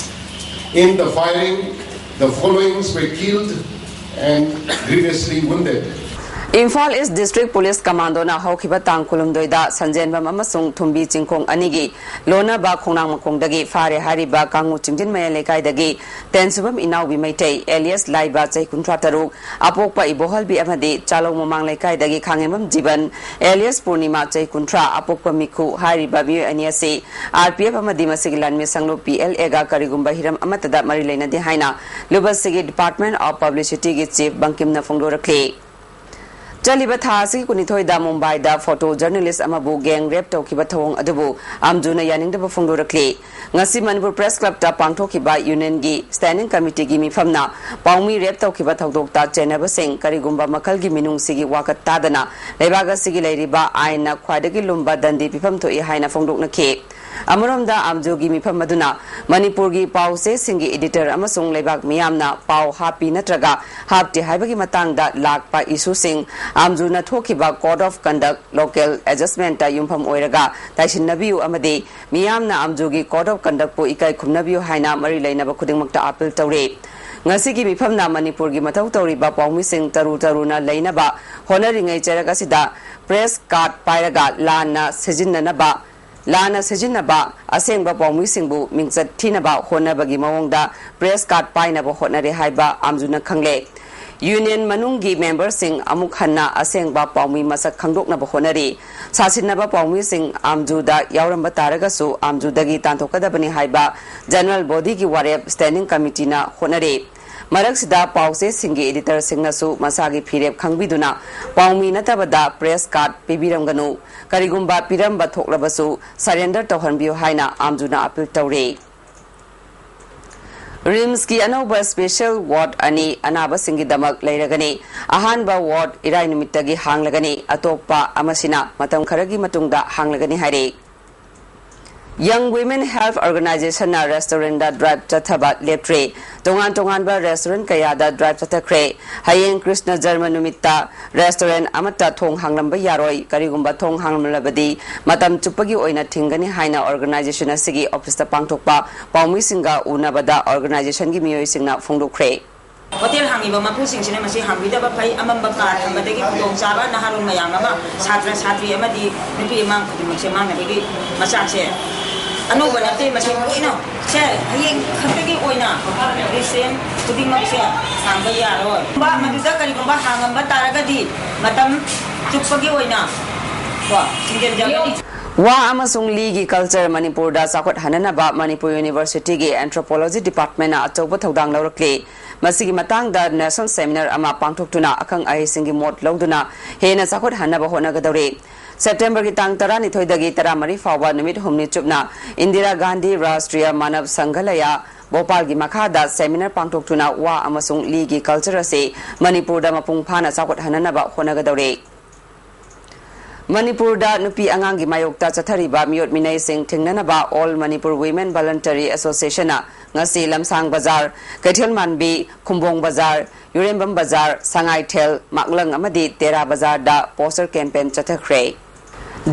In the firing, the followings were killed and grievously wounded. Imphal East District Police Commando ꯅ ꯍꯧꯈꯤꯕ ꯇꯥꯡ ꯀꯨꯟꯍꯨꯝꯗꯣꯏꯗ ꯁꯟꯖꯦꯟꯕꯝ ꯑꯃꯁꯨꯡ ꯊꯨꯝꯕꯤ ꯆꯤꯡꯈꯣꯡ ꯑꯅꯤꯒꯤ ꯂꯣꯟꯅꯕ ꯈꯣꯡꯅꯥꯡ ꯃꯈꯣꯡꯗꯒꯤ ꯐꯥꯔꯦ ꯍꯥꯏꯔꯤꯕ ꯀꯥꯡꯉꯨ ꯆꯤꯡꯖꯤꯟ ꯃꯌꯥꯏ ꯂꯩꯀꯥꯏꯗꯒꯤ ꯇꯦꯟꯁꯨꯕꯝ ꯏꯅꯥꯎꯕꯤ ꯃꯩꯇꯩ, alias ꯂꯥꯏꯕ, ꯆꯍꯤ ꯀꯨꯟꯊ꯭ꯔꯥ ꯇꯔꯨꯛ, ꯑꯄꯣꯛꯄ ꯏꯕꯣꯍꯜꯕꯤ ꯑꯃꯗꯤ ꯆꯥꯂꯧ ꯃꯃꯥꯡ ꯂꯩꯀꯥꯏꯗꯒꯤ ꯈꯥꯉꯦꯝꯕꯝ ꯖꯤꯕꯟ, alias ꯄꯨꯔꯅꯤꯃꯥ, ꯆꯍꯤ ꯀꯨꯟꯊ꯭ꯔꯥ, ꯑꯄꯣꯛꯄ ꯃꯤꯈꯨ ꯍꯥꯏꯔꯤꯕ ꯃꯤꯑꯣꯏ ꯑꯅꯤ ꯑꯁꯤ ꯑꯥꯔ ꯄꯤ ꯑꯦꯐ ꯑꯃꯗꯤ ꯃꯁꯤꯒꯤ ꯂꯥꯟꯃꯤ ꯁꯪꯂꯨꯞ ꯄꯤ ꯑꯦꯜ ꯑꯦꯒ ꯀꯔꯤꯒꯨꯝꯕ ꯍꯤꯔꯝ ꯑꯃꯠꯇꯗ ꯃꯔꯤ ꯂꯩꯅꯗꯦ ꯍꯥꯏꯅ ꯂꯨꯕꯁꯤꯒꯤ Department of Publicity ꯒꯤ Chief ꯕꯪꯀꯤꯝꯅ ꯐꯣꯡꯗꯣꯔꯛꯂꯤ꯫ ꯆꯠꯂꯤꯕ ꯊꯥ ꯑꯁꯤꯒꯤ ꯀꯨꯟꯅꯤꯊꯣꯏꯗ ꯃꯨꯝꯕꯥꯏꯗ photo journalist ꯑꯃꯕꯨ gang rape ꯇꯧꯈꯤꯕ ꯊꯧꯑꯣꯡ ꯑꯗꯨꯕꯨ ꯑꯝꯖꯨꯅ ꯌꯥꯅꯤꯡꯗꯕ ꯐꯣꯡꯗꯣꯔꯛꯂꯤ꯫ ꯉꯁꯤ ꯃꯅꯤꯄꯨꯔ Press Club ꯇ ꯄꯥꯡꯊꯣꯛꯈꯤꯕ Union ꯒꯤ Standing Committee ꯒꯤ ꯃꯤꯐꯝꯅ ꯄꯥꯎꯃꯤ rape ꯇꯧꯈꯤꯕ ꯊꯧꯗꯣꯛꯇ ꯆꯦꯟꯅꯕꯁꯤꯡ ꯀꯔꯤꯒꯨꯝꯕ ꯃꯈꯜꯒꯤ ꯃꯤꯅꯨꯡꯁꯤꯒꯤ ꯋꯥꯀꯠ ꯇꯥꯗꯅ ꯂꯩꯕꯥꯛ ꯑꯁꯤꯒꯤ ꯂꯩꯔꯤꯕ ꯑꯥꯏꯟꯅ ꯈ꯭ꯋꯥꯏꯗꯒꯤ ꯂꯨꯝꯕ ꯗꯟꯗꯤ ꯄꯤꯐꯝ ꯊꯣꯛꯏ ꯍꯥꯏꯅ ꯐꯣꯡꯗꯣꯛꯅꯈꯤ꯫ ꯑꯃꯔꯣꯝꯗ ꯑꯝꯖꯨꯒꯤ ꯃꯤꯐꯝ ꯑꯗꯨꯅ ꯃꯅꯤꯄꯨꯔꯒꯤ ꯄꯥꯎ ꯆꯦꯁꯤꯡꯒꯤ editor ꯑꯃꯁꯨꯡ ꯂꯩꯕꯥꯛ ꯃꯤꯌꯥꯝꯅ ꯄꯥꯎ ꯍꯥꯞꯄꯤ ꯅꯠꯇ꯭ꯔꯒ ꯍꯥꯞꯇꯦ ꯍꯥꯏꯕꯒꯤ ꯃꯇꯥꯡꯗ ꯂꯥꯛꯄ issue ꯁꯤꯡ ꯑꯝꯖꯨꯅ ꯊꯣꯛꯈꯤꯕ Code of Conduct, Local Adjustment ꯇ ꯌꯨꯝꯐꯝ ꯑꯣꯏꯔꯒ ꯇꯥꯏꯁꯤꯟꯅꯕꯤꯌꯨ ꯑꯃꯗꯤ ꯃꯤꯌꯥꯝꯅ ꯑꯝꯖꯨꯒꯤ Code of Conduct ꯄꯨ ꯏꯀꯥꯏ ꯈꯨꯝꯅꯕꯤꯌꯨ ꯍꯥꯏꯅ ꯃꯔꯤ ꯂꯩꯅꯕ ꯈꯨꯗꯤꯡꯃꯛꯇ appeal ꯇꯧꯔꯤ꯫ ꯉꯁꯤꯒꯤ ꯃꯤꯐꯝꯅ ꯃꯅꯤꯄꯨꯔꯒꯤ ꯃꯊꯧ ꯇꯧꯔꯤꯕ ꯄꯥꯎꯃꯤꯁꯤꯡ ꯇꯔꯨ ꯇꯔꯨꯅ ꯂꯩꯅꯕ ꯍꯣꯠꯅꯔꯤꯉꯩ ꯆꯔꯛ ꯑꯁꯤꯗ press card ꯄꯥꯏꯔꯒ ꯂꯥꯟꯅ ꯁꯤꯖꯤꯟꯅꯅꯕ ꯂꯥꯟꯅ ꯁꯤꯖꯤꯟꯅꯕ ꯑꯁꯦꯡꯕ ꯄꯥꯎꯃꯤꯁꯤꯡꯕꯨ ꯃꯤꯡꯆꯠ ꯊꯤꯅꯕ ꯍꯣꯠꯅꯕꯒꯤ ꯃꯑꯣꯡꯗ press card ꯄꯥꯏꯅꯕ ꯍꯣꯠꯅꯔꯦ ꯍꯥꯏꯕ ꯑꯝꯖꯨꯅ ꯈꯪꯂꯦ꯫ Union ꯃꯅꯨꯡꯒꯤ member ꯁꯤꯡ ꯑꯃꯨꯛ ꯍꯟꯅ ꯑꯁꯦꯡꯕ ꯄꯥꯎꯃꯤ ꯃꯁꯛ ꯈꯪꯗꯣꯛꯅꯕ ꯍꯣꯠꯅꯔꯤ꯫ ꯁꯥꯁꯤꯟꯅꯕ ꯄꯥꯎꯃꯤꯁꯤꯡ ꯑꯝꯖꯨꯗ ꯌꯥꯎꯔꯝꯕ ꯇꯥꯔꯒꯁꯨ ꯑꯝꯖꯨꯗꯒꯤ ꯇꯥꯟꯊꯣꯛꯀꯗꯕꯅꯤ ꯍꯥꯏꯕ General Body ꯒꯤ ꯋꯥꯔꯦꯞ Standing Committee ꯅ ꯍꯣꯠꯅꯔꯤ꯫ ꯃꯔꯛꯁꯤꯗ ꯄꯥꯎꯆꯦꯁꯤꯡꯒꯤ ꯏꯗꯤꯇꯔꯁꯤꯡꯅꯁꯨ ꯃꯁꯥꯒꯤ ꯐꯤꯔꯦꯞ ꯈꯪꯕꯤꯗꯨꯅ ꯄꯥꯎꯃꯤ ꯅꯠꯇꯕꯗ ꯄ꯭ꯔꯦꯁ ꯀꯥꯔꯗ ꯄꯤꯕꯤꯔꯝꯒꯅꯨ, ꯀꯔꯤꯒꯨꯝꯕ ꯄꯤꯔꯝꯕ ꯊꯣꯛꯂꯕꯁꯨ ꯁꯔꯦꯟꯗꯔ ꯇꯧꯍꯟꯕꯤꯌꯨ ꯍꯥꯏꯅ ꯑꯥꯝꯖꯨꯅ ꯑꯄꯤꯜ ꯇꯧꯔꯤ꯫ ꯔꯤꯝꯁꯀꯤ ꯑꯅꯧꯕ ꯁ꯭ꯄꯦꯁꯦꯜ ꯋꯥꯔꯗ ꯑꯅꯤ ꯑꯅꯥꯕꯁꯤꯡꯒꯤꯗꯃꯛ ꯂꯩꯔꯒꯅꯤ꯫ ꯑꯍꯥꯟꯕ ꯋꯥꯔꯗ ꯏꯔꯥꯏ ꯅꯨꯃꯤꯠꯇꯒꯤ ꯍꯥꯡꯂꯒꯅꯤ, ꯑꯇꯣꯞꯄ ꯑꯃꯁꯤꯅ ꯃꯇꯝ ꯈꯔꯒꯤ ꯃꯇꯨꯡꯗ ꯍꯥꯡꯂꯒꯅꯤ ꯍꯥꯏꯔꯤ꯫ Young Women Health Organizationꯅ ꯔꯦꯁꯇꯨꯔꯦꯟꯗ ꯗ꯭ꯔꯥꯏꯚ ꯆꯠꯊꯕ ꯂꯦꯞꯇ꯭ꯔꯤ꯫ ꯇꯣꯉꯥꯟ ꯇꯣꯉꯥꯟꯕ ꯔꯦꯁꯇꯨꯔꯦꯟ ꯀꯌꯥꯗ ꯗ꯭ꯔꯥꯏꯚ ꯆꯠꯊꯈ꯭ꯔꯦ꯫ ꯍꯌꯦꯡ ꯀ꯭ꯔꯤꯁꯅ ꯖꯔꯃ ꯅꯨꯃꯤꯠꯇ ꯔꯦꯁꯇꯨꯔꯦꯟ ꯑꯃꯠꯇ ꯊꯣꯡ ꯍꯥꯡꯂꯝꯕ ꯌꯥꯔꯣꯏ꯫ ꯀꯔꯤꯒꯨꯝꯕ ꯊꯣꯡ ꯍꯥꯡꯂꯝꯂꯕꯗꯤ ꯃꯇꯝ ꯆꯨꯞꯄꯒꯤ ꯑꯣꯏꯅ ꯊꯤꯡꯒꯅꯤ ꯍꯥꯏꯅ ꯑꯣꯔꯒꯅꯥꯏꯖꯦꯁꯟ ꯑꯁꯤꯒꯤ ꯑꯣꯐꯤꯁꯇ ꯄꯥꯡꯊꯣꯛꯄ ꯄꯥꯎꯃꯤꯁꯤꯡꯒ ꯎꯅꯕꯗ ꯑꯣꯔꯒꯅꯥꯏꯖꯦꯁꯟꯒꯤ ꯃꯤꯑꯣꯏꯁꯤꯡꯅ ꯐꯣꯡꯗꯣꯛꯈ꯭ꯔꯦ꯫ ꯍꯣꯇꯦꯜ ꯍꯥꯡꯉꯤꯕ ꯃꯄꯨꯁꯤꯡꯁꯤꯅ ꯃꯁꯤ ꯍꯥꯡꯕꯤꯗꯕ ꯐꯩ꯫ ꯑꯃꯝꯕ ꯀꯥ ꯊꯝꯕꯗꯒꯤ ꯈꯨꯗꯣꯡꯆꯥꯕ ꯅꯍꯥꯔꯣꯜ ꯃꯌꯥꯝ ꯑꯃ, ꯁꯥꯇ꯭ꯔ, ꯁꯥꯇ꯭ꯔꯤ ꯑꯃꯗꯤ ꯅꯨꯄꯤ ꯑꯉꯥꯡ ꯈꯨꯗꯤꯡꯃꯛꯁꯦ ꯃꯥꯡꯅꯕꯒꯤ ꯃꯆꯥꯛꯁꯦ ꯑꯅꯧꯕ ꯅꯠꯇꯦ꯫ ꯃꯁꯤ ꯂꯣꯏꯅ ꯁꯦ ꯍꯌꯦꯡ ꯈꯛꯇꯒꯤ ꯑꯣꯏꯅ ꯔꯦꯁꯇꯨꯔꯦꯟ ꯈꯨꯗꯤꯡꯃꯛꯁꯦ ꯍꯥꯡꯕ ꯌꯥꯔꯣꯏ꯫ ꯃꯗꯨꯗ ꯀꯔꯤꯒꯨꯝꯕ ꯍꯥꯡꯉꯝꯕ ꯇꯥꯔꯒꯗꯤ ꯃꯇꯝ ꯆꯨꯞꯄꯒꯤ ꯑꯣꯏꯅ ꯀꯣ ꯊꯤꯡꯖꯤꯟꯖꯒꯅꯤ꯫ ꯋꯥ ꯑꯃꯁꯨꯡ ꯂꯤꯒꯤ ꯀꯜꯆꯔ ꯃꯅꯤꯄꯨꯔꯗ ꯆꯥꯎꯈꯠꯍꯟꯅꯅꯕ ꯃꯅꯤꯄꯨꯔ ꯌꯨꯅꯤꯚꯔꯁꯤꯇꯤꯒꯤ ꯑꯦꯟꯊ꯭ꯔꯣꯄꯣꯂꯣꯖꯤ ꯗꯤꯄꯥꯔꯠꯃꯦꯟꯅ ꯑꯆꯧꯕ ꯊꯧꯗꯥꯡ ꯂꯧꯔꯛꯂꯤ꯫ ꯃꯁꯤꯒꯤ ꯃꯇꯥꯡꯗ ꯅꯦꯁꯅꯦꯜ ꯁꯦꯃꯤꯅꯥꯔ ꯑꯃ ꯄꯥꯡꯊꯣꯛꯇꯨꯅ ꯑꯈꯪ ꯑꯍꯩꯁꯤꯡꯒꯤ ꯃꯣꯠ ꯂꯧꯗꯨꯅ ꯍꯦꯟꯅ ꯆꯥꯎꯈꯠꯍꯟꯅꯕ ꯍꯣꯠꯅꯒꯗꯧꯔꯤ꯫ ꯁꯦꯞꯇꯦꯝꯕꯔꯒꯤ ꯇꯥꯡ ꯇꯔꯥꯅꯤꯊꯣꯏꯗꯒꯤ ꯇꯔꯥꯃꯔꯤ ꯐꯥꯎꯕ ꯅꯨꯃꯤꯠ ꯍꯨꯝꯅꯤ ꯆꯨꯞꯅ ꯏꯟꯗꯤꯔꯥ ꯒꯥꯟꯙꯤ ꯔꯥꯁꯇ꯭ꯔꯤꯌ ꯃꯥꯅꯕ ꯁꯪꯒꯂꯌ, ꯚꯣꯄꯥꯜꯒꯤ ꯃꯈꯥꯗ ꯁꯦꯃꯤꯅꯥꯔ ꯄꯥꯡꯊꯣꯛꯇꯨꯅ ꯋꯥ ꯑꯃꯁꯨꯡ ꯂꯤꯒꯤ ꯀꯜꯆꯔ ꯑꯁꯤ ꯃꯅꯤꯄꯨꯔꯗ ꯃꯄꯨꯡ ꯐꯥꯅ ꯆꯥꯎꯈꯠꯍꯟꯅꯅꯕ ꯍꯣꯠꯅꯒꯗꯧꯔꯤ꯫ ꯃꯅꯤꯄꯨꯔꯗ ꯅꯨꯄꯤ ꯑꯉꯥꯡꯒꯤ ꯃꯥꯌꯣꯛꯇ ꯆꯠꯊꯔꯤꯕ ꯃꯤꯑꯣꯠ ꯃꯤꯅꯩꯁꯤꯡ ꯊꯤꯡꯅꯅꯕ All Manipur Women Voluntary Associationꯅ ꯉꯁꯤ ꯂꯝꯁꯥꯡ ꯕꯖꯥꯔ, ꯀꯩꯊꯦꯜ ꯃꯥꯟꯕꯤ, ꯈꯨꯝꯕꯣꯡ ꯕꯖꯥꯔ, ꯌꯨꯔꯦꯝꯕꯝ ꯕꯖꯥꯔ, ꯁꯉꯥꯏꯊꯦꯜ, ꯃꯥꯛꯂꯪ ꯑꯃꯗꯤ ꯇꯦꯔꯥ ꯕꯖꯥꯔꯗ ꯄꯣꯁꯇꯔ ꯀꯦꯝꯄꯦꯟ ꯆꯠꯊꯈ꯭ꯔꯦ꯫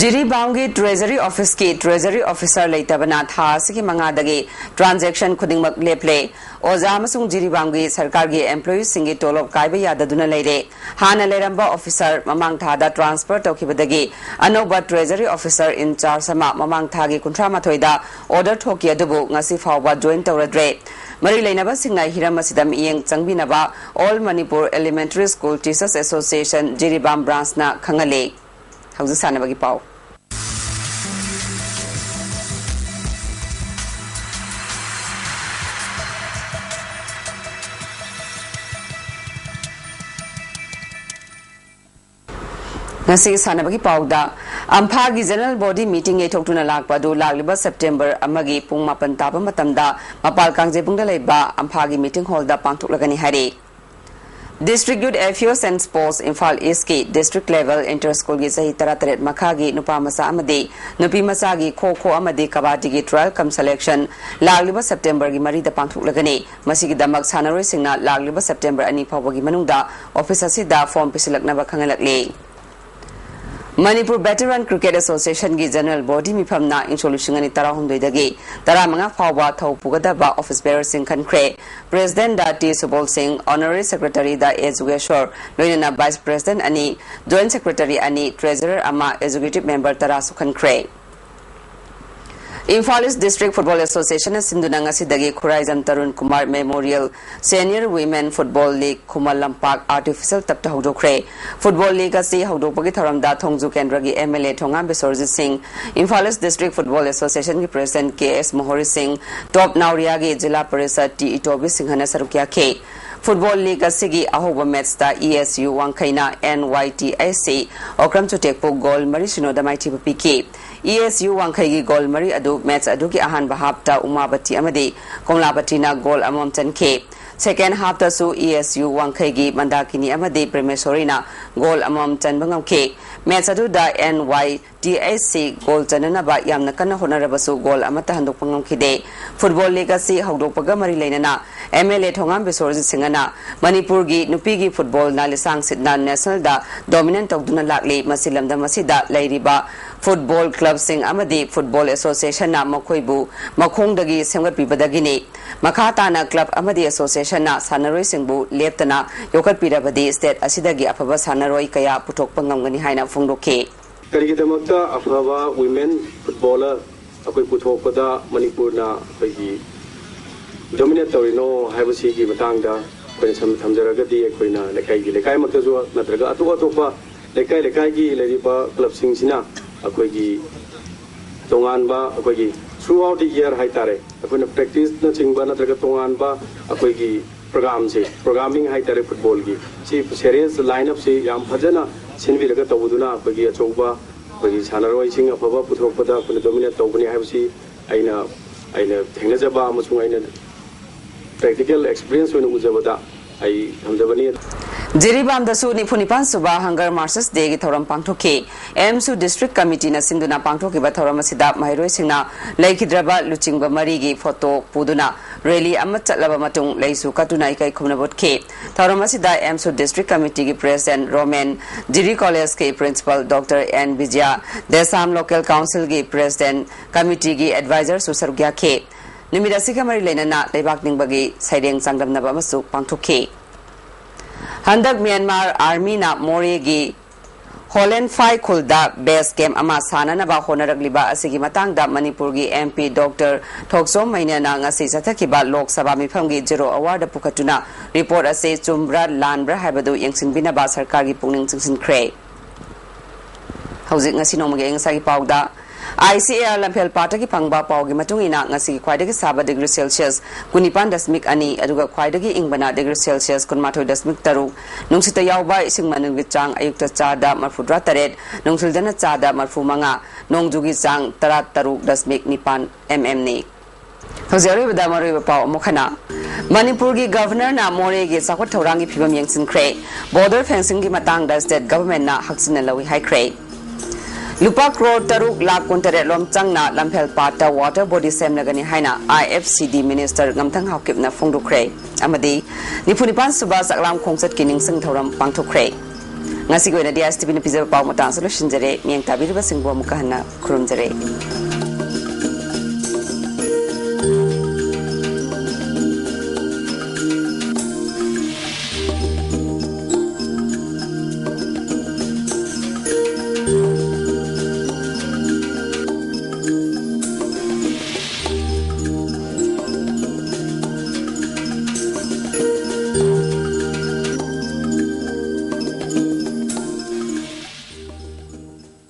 ꯖꯤꯔꯤꯕꯥꯝꯒꯤ ꯇ꯭ꯔꯦꯖꯔꯤ ꯑꯣꯐꯤꯁꯀꯤ ꯇ꯭ꯔꯦꯖꯔꯤ ꯑꯣꯐꯤꯁꯔ ꯂꯩꯇꯕꯅ ꯊꯥ ꯑꯁꯤꯒꯤ ꯃꯉꯥꯗꯒꯤ ꯇ꯭ꯔꯥꯟꯖꯦꯛꯁꯟ ꯈꯨꯗꯤꯡꯃꯛ ꯂꯦꯞꯂꯦ꯫ ꯑꯣꯖꯥ ꯑꯃꯁꯨꯡ ꯖꯤꯔꯤꯕꯥꯝꯒꯤ ꯁꯔꯀꯥꯔꯒꯤ ꯑꯦꯝꯄ꯭ꯂꯣꯌꯤꯁꯤꯡꯒꯤ ꯇꯣꯂꯣꯞ ꯀꯥꯏꯕ ꯌꯥꯗꯗꯨꯅ ꯂꯩꯔꯦ꯫ ꯍꯥꯟꯅ ꯂꯩꯔꯝꯕ ꯑꯣꯐꯤꯁꯔ ꯃꯃꯥꯡ ꯊꯥꯗ ꯇ꯭ꯔꯥꯟꯁꯐꯔ ꯇꯧꯈꯤꯕꯗꯒꯤ ꯑꯅꯧꯕ ꯇ꯭ꯔꯦꯖꯔꯤ ꯑꯣꯐꯤꯁꯔ ꯏꯟꯆꯥꯔꯖ ꯑꯃ ꯃꯃꯥꯡ ꯊꯥꯒꯤ ꯀꯨꯟꯊ꯭ꯔꯥ ꯃꯥꯊꯣꯏꯗ ꯑꯣꯔꯗꯔ ꯊꯣꯛꯈꯤ, ꯑꯗꯨꯕꯨ ꯉꯁꯤ ꯐꯥꯎꯕ ꯖꯣꯏꯟ ꯇꯧꯔꯗ꯭ꯔꯦ꯫ ꯃꯔꯤ ꯂꯩꯅꯕꯁꯤꯡꯅ ꯍꯤꯔꯝ ꯑꯁꯤꯗ ꯃꯤꯠꯌꯦꯡ ꯆꯪꯕꯤꯅꯕ All Manipur Elementary School Teachers Association Jiribam ꯕ꯭ꯔꯥꯟꯁꯅ ꯈꯪꯍꯜꯂꯤ꯫ ꯍꯧꯖꯤꯛ ꯁꯥꯟꯅꯕꯒꯤ ꯄꯥꯎ꯫ ꯉꯁꯤꯒꯤ ꯁꯥꯟꯅꯕꯒꯤ ꯄꯥꯎꯗ, ꯑꯝꯐꯥꯒꯤ General Body Meeting ꯌꯩꯊꯣꯛꯇꯨꯅ ꯂꯥꯛꯄ ꯑꯗꯨ ꯂꯥꯛꯂꯤꯕ September ꯑꯃꯒꯤ ꯄꯨꯡ ꯃꯥꯄꯟ ꯇꯥꯕ ꯃꯇꯝꯗ ꯃꯄꯥꯜ ꯀꯥꯡꯖꯩꯕꯨꯡꯗ ꯂꯩꯕ ꯑꯝꯐꯥꯒꯤ Meeting Hallꯗ ꯄꯥꯡꯊꯣꯛꯂꯒꯅꯤ ꯍꯥꯏꯔꯤ꯫ District Youth Affairs and Sports, Imphal Eastꯀꯤ District Level Inter Schoolꯒꯤ ꯆꯍꯤ ꯇꯔꯥꯇꯔꯦꯠ ꯃꯈꯥꯒꯤ ꯅꯨꯄꯥ ꯃꯆꯥ ꯑꯃꯗꯤ ꯅꯨꯄꯤ ꯃꯆꯥꯒꯤ ꯈꯣ ꯈꯣ ꯑꯃꯗꯤ ꯀꯕꯥꯗꯤꯒꯤ trial cum selection ꯂꯥꯛꯂꯤꯕ Septemberꯒꯤ ꯃꯔꯤꯗ ꯄꯥꯡꯊꯣꯛꯂꯒꯅꯤ꯫ ꯃꯁꯤꯒꯤꯗꯃꯛ ꯁꯥꯟꯅꯔꯣꯏꯁꯤꯡꯅ ꯂꯥꯛꯂꯤꯕ September ꯑꯅꯤ ꯐꯥꯎꯕꯒꯤ ꯃꯅꯨꯡꯗ office ꯑꯁꯤꯗ form ꯄꯤꯁꯤꯜꯂꯛꯅꯕ ꯈꯪꯍꯜꯂꯛꯂꯤ꯫ Manipur Veteran Cricket Associationꯒꯤ General Body ꯃꯤꯐꯝꯅ ꯏꯪꯁꯣꯛ ꯂꯤꯁꯤꯡ ꯑꯅꯤ ꯇꯔꯥꯍꯨꯝꯗꯣꯏꯗꯒꯤ ꯇꯔꯥꯃꯉꯥ ꯐꯥꯎꯕ ꯊꯧ ꯄꯨꯒꯗꯕ office bearerꯁꯤꯡ ꯈꯟꯈ꯭ꯔꯦ꯫ Presidentꯗ ꯇꯤ ꯁꯨꯕꯣꯜ ꯁꯤꯡ, Honorary Secretaryꯗ ꯑꯦ ꯖꯨꯒꯦꯁꯣꯔ, ꯂꯣꯏꯅꯅ Vice President ꯑꯅꯤ, Joint Secretary ꯑꯅꯤ, Treasurer ꯑꯃ, Executive Member ꯇꯔꯥꯁꯨ ꯈꯟꯈ꯭ꯔꯦ꯫ Imphal East District Football Associationꯅ ꯁꯤꯟꯗꯨꯅ ꯉꯁꯤꯗꯒꯤ Khuraijam Tarun Kumar Memorial Senior Women Football League Khuman Lampak Artificial Turfꯇ ꯍꯧꯗꯣꯛꯈ꯭ꯔꯦ꯫ Football League ꯑꯁꯤ ꯍꯧꯗꯣꯛꯄꯒꯤ ꯊꯧꯔꯝꯗ ꯊꯣꯡꯖꯨ ꯀꯦꯟꯗ꯭ꯔꯒꯤ ꯑꯦꯝ ꯑꯦꯜ ꯑꯦ ꯊꯣꯉꯥꯝ ꯕꯤꯁꯣꯔꯖꯤꯠ ꯁꯤꯡ, Imphal East District Football Associationꯒꯤ President ꯀꯦ ꯑꯦꯁ ꯃꯣꯍꯣꯔꯤ ꯁꯤꯡ, ꯇꯣꯞ ꯅꯥꯎꯔꯤꯌꯥꯒꯤ ꯖꯤꯂꯥ ꯄꯔꯤꯁꯗ ꯇꯤ ꯏꯇꯣꯕꯤ ꯁꯤꯡꯍꯅ ꯁꯔꯨꯛ ꯌꯥꯈꯤ꯫ Football League ꯑꯁꯤꯒꯤ ꯑꯍꯧꯕ matchꯇ ꯏ ꯑꯦꯁ ꯌꯨ ꯋꯥꯡꯈꯩꯅ N Y T S C Okram ꯆꯨꯇꯦꯛꯄꯨ goal ꯃꯔꯤ ꯁꯤꯅꯣꯗ ꯃꯥꯏꯊꯤꯕ ꯄꯤꯈꯤ꯫ ꯏ ꯑꯦꯁ ꯌꯨ ꯋꯥꯡꯈꯩꯒꯤ goal ꯃꯔꯤ ꯑꯗꯨ match ꯑꯗꯨꯒꯤ ꯑꯍꯥꯟꯕ halfꯇ ꯎꯃꯥꯕꯇꯤ ꯑꯃꯗꯤ ꯀꯣꯝꯂꯥꯕꯇꯤꯅ goal ꯑꯃꯃꯝ ꯆꯟꯈꯤ꯫ Second halfꯇꯁꯨ ꯏ ꯑꯦꯁ ꯌꯨ ꯋꯥꯡꯈꯩꯒꯤ ꯃꯟꯗꯥꯀꯤꯅꯤ ꯑꯃꯗꯤ ꯄ꯭ꯔꯦꯃꯦꯁꯣꯔꯤꯅ goal ꯑꯃꯃꯝ ꯆꯟꯕ ꯉꯝꯈꯤ꯫ Match ꯑꯗꯨꯗ ꯑꯦꯟ ꯋꯥꯏ ꯇꯤ ꯑꯦꯁ ꯁꯤ goal ꯆꯟꯅꯅꯕ ꯌꯥꯝꯅ ꯀꯟꯅ ꯍꯣꯠꯅꯔꯕꯁꯨ goal ꯑꯃꯠꯇ ꯍꯟꯗꯣꯛꯄ ꯉꯝꯈꯤꯗꯦ꯫ Football League ꯑꯁꯤ ꯍꯧꯗꯣꯛꯄꯒ ꯃꯔꯤ ꯂꯩꯅꯅ ꯑꯦꯝ ꯑꯦꯜ ꯑꯦ ꯊꯣꯉꯥꯝ ꯕꯤꯁꯣꯔꯖꯤꯠ ꯁꯤꯡꯍꯅ ꯃꯅꯤꯄꯨꯔꯒꯤ ꯅꯨꯄꯤꯒꯤ footballꯅ ꯂꯤꯁꯥꯡ ꯁꯤꯠꯅ nationalꯗ dominant ꯇꯧꯗꯨꯅ ꯂꯥꯛꯂꯤ꯫ ꯃꯁꯤ ꯂꯝꯗꯝ ꯑꯁꯤꯗ ꯂꯩꯔꯤꯕ football clubꯁꯤꯡ ꯑꯃꯗꯤ Football Associationꯅ ꯃꯈꯣꯏꯕꯨ ꯃꯈꯣꯡꯗꯒꯤ ꯁꯦꯝꯒꯠꯄꯤꯕꯗꯒꯤꯅꯤ꯫ ꯃꯈꯥ ꯇꯥꯅ club ꯑꯃꯗꯤ associationꯅ ꯁꯥꯟꯅꯔꯣꯏꯁꯤꯡꯕꯨ ꯂꯦꯞꯇꯅ ꯌꯣꯛꯈꯠꯄꯤꯔꯕꯗꯤ state ꯑꯁꯤꯗꯒꯤ ꯑꯐꯕ ꯁꯥꯟꯅꯔꯣꯏ ꯀꯌꯥ ꯄꯨꯊꯣꯛꯄ ꯉꯝꯒꯅꯤ ꯍꯥꯏꯅ ꯐꯣꯡꯗꯣꯛꯈꯤ꯫ ꯀꯔꯤꯒꯤꯗꯃꯛꯇ ꯑꯐꯕ women footballer ꯑꯩꯈꯣꯏ ꯄꯨꯊꯣꯛꯄꯗ ꯃꯅꯤꯄꯨꯔꯅ ꯑꯩꯈꯣꯏꯒꯤ dominate ꯇꯧꯔꯤꯅꯣ ꯍꯥꯏꯕꯁꯤꯒꯤ ꯃꯇꯥꯡꯗ ꯑꯩꯈꯣꯏꯅ ꯁꯝꯅ ꯊꯝꯖꯔꯒꯗꯤ, ꯑꯩꯈꯣꯏꯅ ꯂꯩꯀꯥꯏꯒꯤ ꯂꯩꯀꯥꯏꯃꯛꯇꯁꯨ ꯅꯠꯇ꯭ꯔꯒ ꯑꯇꯣꯞ ꯑꯇꯣꯞꯄ ꯂꯩꯀꯥꯏ ꯂꯩꯀꯥꯏꯒꯤ ꯂꯩꯔꯤꯕ clubꯁꯤꯡꯁꯤꯅ ꯑꯩꯈꯣꯏꯒꯤ ꯇꯣꯉꯥꯟꯕ, ꯑꯩꯈꯣꯏꯒꯤ throughout the year ꯍꯥꯏꯇꯥꯔꯦ, ꯑꯩꯈꯣꯏꯅ practiceꯅꯆꯤꯡꯕ ꯅꯠꯇ꯭ꯔꯒ ꯇꯣꯉꯥꯟꯕ ꯑꯩꯈꯣꯏꯒꯤ programꯁꯦ, programming ꯍꯥꯏꯇꯥꯔꯦ footballꯒꯤ, ꯁꯤ serious lineupꯁꯤ ꯌꯥꯝ ꯐꯖꯅ ꯁꯤꯟꯕꯤꯔꯒ ꯇꯧꯕꯗꯨꯅ ꯑꯩꯈꯣꯏꯒꯤ ꯑꯆꯧꯕ, ꯑꯩꯈꯣꯏꯒꯤ ꯁꯥꯟꯅꯔꯣꯏꯁꯤꯡ ꯑꯐꯕ ꯄꯨꯊꯣꯔꯛꯄꯗ ꯑꯩꯈꯣꯏꯅ dominate ꯇꯧꯒꯅꯤ ꯍꯥꯏꯕꯁꯤ ꯑꯩꯅ, ꯑꯩꯅ ꯊꯦꯡꯅꯖꯕ ꯑꯃꯁꯨꯡ ꯑꯩꯅ practical experience ꯑꯣꯏꯅ ꯎꯖꯕꯗ ꯑꯩ ꯊꯝꯖꯕꯅꯤ꯫ ꯖꯤꯔꯤꯕꯥꯝꯗꯁꯨ ꯅꯤꯐꯨ ꯅꯤꯄꯥꯟ ꯁꯨꯕ Hunger Martyrs Dayꯒꯤ ꯊꯧꯔꯝ ꯄꯥꯡꯊꯣꯛꯈꯤ꯫ ꯑꯦꯝꯁꯨ District Committeeꯅ ꯁꯤꯟꯗꯨꯅ ꯄꯥꯡꯊꯣꯛꯈꯤꯕ ꯊꯧꯔꯝ ꯑꯁꯤꯗ ꯃꯍꯩꯔꯣꯏꯁꯤꯡꯅ ꯂꯩꯈꯤꯗ꯭ꯔꯕ ꯂꯨꯆꯤꯡꯕ ꯃꯔꯤꯒꯤ photo ꯄꯨꯗꯨꯅ rally ꯑꯃ ꯆꯠꯂꯕ ꯃꯇꯨꯡ ꯂꯩꯁꯨ ꯀꯠꯇꯨꯅ ꯏꯀꯥꯏ ꯈꯨꯝꯅꯕ ꯎꯠꯈꯤ꯫ ꯊꯧꯔꯝ ꯑꯁꯤꯗ ꯑꯦꯝꯁꯨ District Committeeꯒꯤ President ꯔꯣꯃꯦꯟ, ꯖꯤꯔꯤ Collegeꯀꯤ Principal Doctor N Bijay, Desam Local Councilꯒꯤ President, Committeeꯒꯤ Advisorꯁꯨ ꯁꯔꯨꯛ ꯌꯥꯈꯤ꯫ ꯅꯨꯃꯤꯠ ꯑꯁꯤꯒ ꯃꯔꯤ ꯂꯩꯅꯅ ꯂꯩꯕꯥꯛ ꯅꯤꯡꯕꯒꯤ ꯁꯩꯔꯦꯡ ꯆꯥꯡꯗꯝꯅꯕ ꯑꯃꯁꯨ ꯄꯥꯡꯊꯣꯛꯈꯤ꯫ ꯍꯟꯗꯛ ꯃ꯭ꯌꯥꯟꯃꯥꯔ Armyꯅ ꯃꯣꯔꯦꯒꯤ ꯍꯣꯂꯦꯟꯐꯥꯏ ꯈꯨꯜꯗ base camp ꯑꯃ ꯁꯥꯅꯅꯕ ꯍꯣꯠꯅꯔꯛꯂꯤꯕ ꯑꯁꯤꯒꯤ ꯃꯇꯥꯡꯗ ꯃꯅꯤꯄꯨꯔꯒꯤ MP Doctor ꯊꯣꯛꯆꯣꯝ ꯃꯩꯅꯦꯅ ꯉꯁꯤ ꯆꯠꯊꯈꯤꯕ ꯂꯣꯛ ꯁꯚꯥ ꯃꯤꯐꯝꯒꯤ Zero Hourꯗ ꯄꯨꯈꯠꯇꯨꯅ report ꯑꯁꯤ ꯆꯨꯝꯕ꯭ꯔꯥ ꯂꯥꯟꯕ꯭ꯔꯥ ꯍꯥꯏꯕꯗꯨ ꯌꯦꯡꯁꯤꯟꯕꯤꯅꯕ ꯁꯔꯀꯥꯔꯒꯤ ꯄꯨꯛꯅꯤꯡ ꯆꯤꯡꯁꯤꯟꯈ꯭ꯔꯦ꯫ ꯍꯧꯖꯤꯛ ꯉꯁꯤ ꯅꯣꯡꯃꯒꯤ ꯑꯏꯪ ꯑꯁꯥꯒꯤ ꯄꯥꯎꯗ, ICAR ꯂꯝꯐꯦꯜ ꯄꯥꯠꯇꯒꯤ ꯐꯪꯕ ꯄꯥꯎꯒꯤ ꯃꯇꯨꯡ ꯏꯟꯅ ꯉꯁꯤꯒꯤ ꯈ꯭ꯋꯥꯏꯗꯒꯤ ꯁꯥꯕ degree Celsius ꯀꯨꯟꯅꯤꯄꯥꯟ ꯗꯁꯃꯤꯛ ꯑꯅꯤ, ꯑꯗꯨꯒ ꯈ꯭ꯋꯥꯏꯗꯒꯤ ꯏꯪꯕꯅ degree Celsius ꯀꯨꯟꯃꯥꯊꯣꯏ ꯗꯁꯃꯤꯛ ꯇꯔꯨꯛ, ꯅꯨꯡꯁꯤꯠꯇ ꯌꯥꯎꯕ ꯏꯁꯤꯡ ꯃꯅꯨꯡꯒꯤ ꯆꯥꯡ ꯑꯌꯨꯛꯇ ꯆꯥꯗ ꯃꯔꯐꯨꯇꯔꯥ ꯇꯔꯦꯠ, ꯅꯨꯡꯊꯤꯜꯗꯅ ꯆꯥꯗ ꯃꯔꯐꯨ ꯃꯉꯥ, ꯅꯣꯡꯖꯨꯒꯤ ꯆꯥꯡ ꯇꯔꯥ ꯇꯔꯨꯛ ꯗꯁꯃꯤꯛ ꯅꯤꯄꯥꯟ mmꯅꯤ꯫ ꯍꯧꯖꯤꯛ ꯑꯔꯣꯏꯕꯗ ꯃꯔꯨꯑꯣꯏꯕ ꯄꯥꯎ ꯑꯃꯨꯛ ꯍꯟꯅ꯫ ꯃꯅꯤꯄꯨꯔꯒꯤ Governorꯅ ꯃꯣꯔꯦꯒꯤ ꯆꯥꯎꯈꯠ ꯊꯧꯔꯥꯡꯒꯤ ꯐꯤꯕꯝ ꯌꯦꯡꯁꯤꯟꯈ꯭ꯔꯦ꯫ Border fencingꯒꯤ ꯃꯇꯥꯡꯗ state governmentꯅ ꯍꯛꯆꯤꯟꯅ ꯂꯧꯏ ꯍꯥꯏꯈ꯭ꯔꯦ꯫ ꯂꯨꯄꯥ ꯀ꯭ꯔꯣꯔ ꯇꯔꯨꯛ ꯂꯥꯈ ꯀꯨꯟꯇꯔꯦꯠ ꯂꯣꯝ ꯆꯪꯅ ꯂꯝꯐꯦꯜ ꯄꯥꯠꯇ water body ꯁꯦꯝꯂꯒꯅꯤ ꯍꯥꯏꯅ IFCD minister ꯉꯝꯊꯪ ꯍꯥꯎꯀꯤꯞꯅ ꯐꯣꯡꯗꯣꯛꯈ꯭ꯔꯦ꯫ ꯑꯃꯗꯤ ꯅꯤꯐꯨ ꯅꯤꯄꯥꯟ ꯁꯨꯕ ꯆꯥꯛꯂꯥꯝ ꯈꯣꯡꯆꯠꯀꯤ ꯅꯤꯡꯁꯤꯡ ꯊꯧꯔꯝ ꯄꯥꯡꯊꯣꯛꯈ꯭ꯔꯦ꯫ ꯉꯁꯤꯒꯤ ꯑꯣꯏꯅꯗꯤ ISTVꯅ ꯄꯤꯖꯕ ꯄꯥꯎ ꯃꯇꯥꯡꯁꯤꯗ ꯂꯣꯏꯁꯤꯟꯖꯔꯦ꯫ ꯃꯤꯠꯌꯦꯡ ꯇꯥꯕꯤꯔꯤꯕꯁꯤꯡꯕꯨ ꯑꯃꯨꯛꯀ ꯍꯟꯅ ꯈꯨꯔꯨꯝꯖꯔꯦ꯫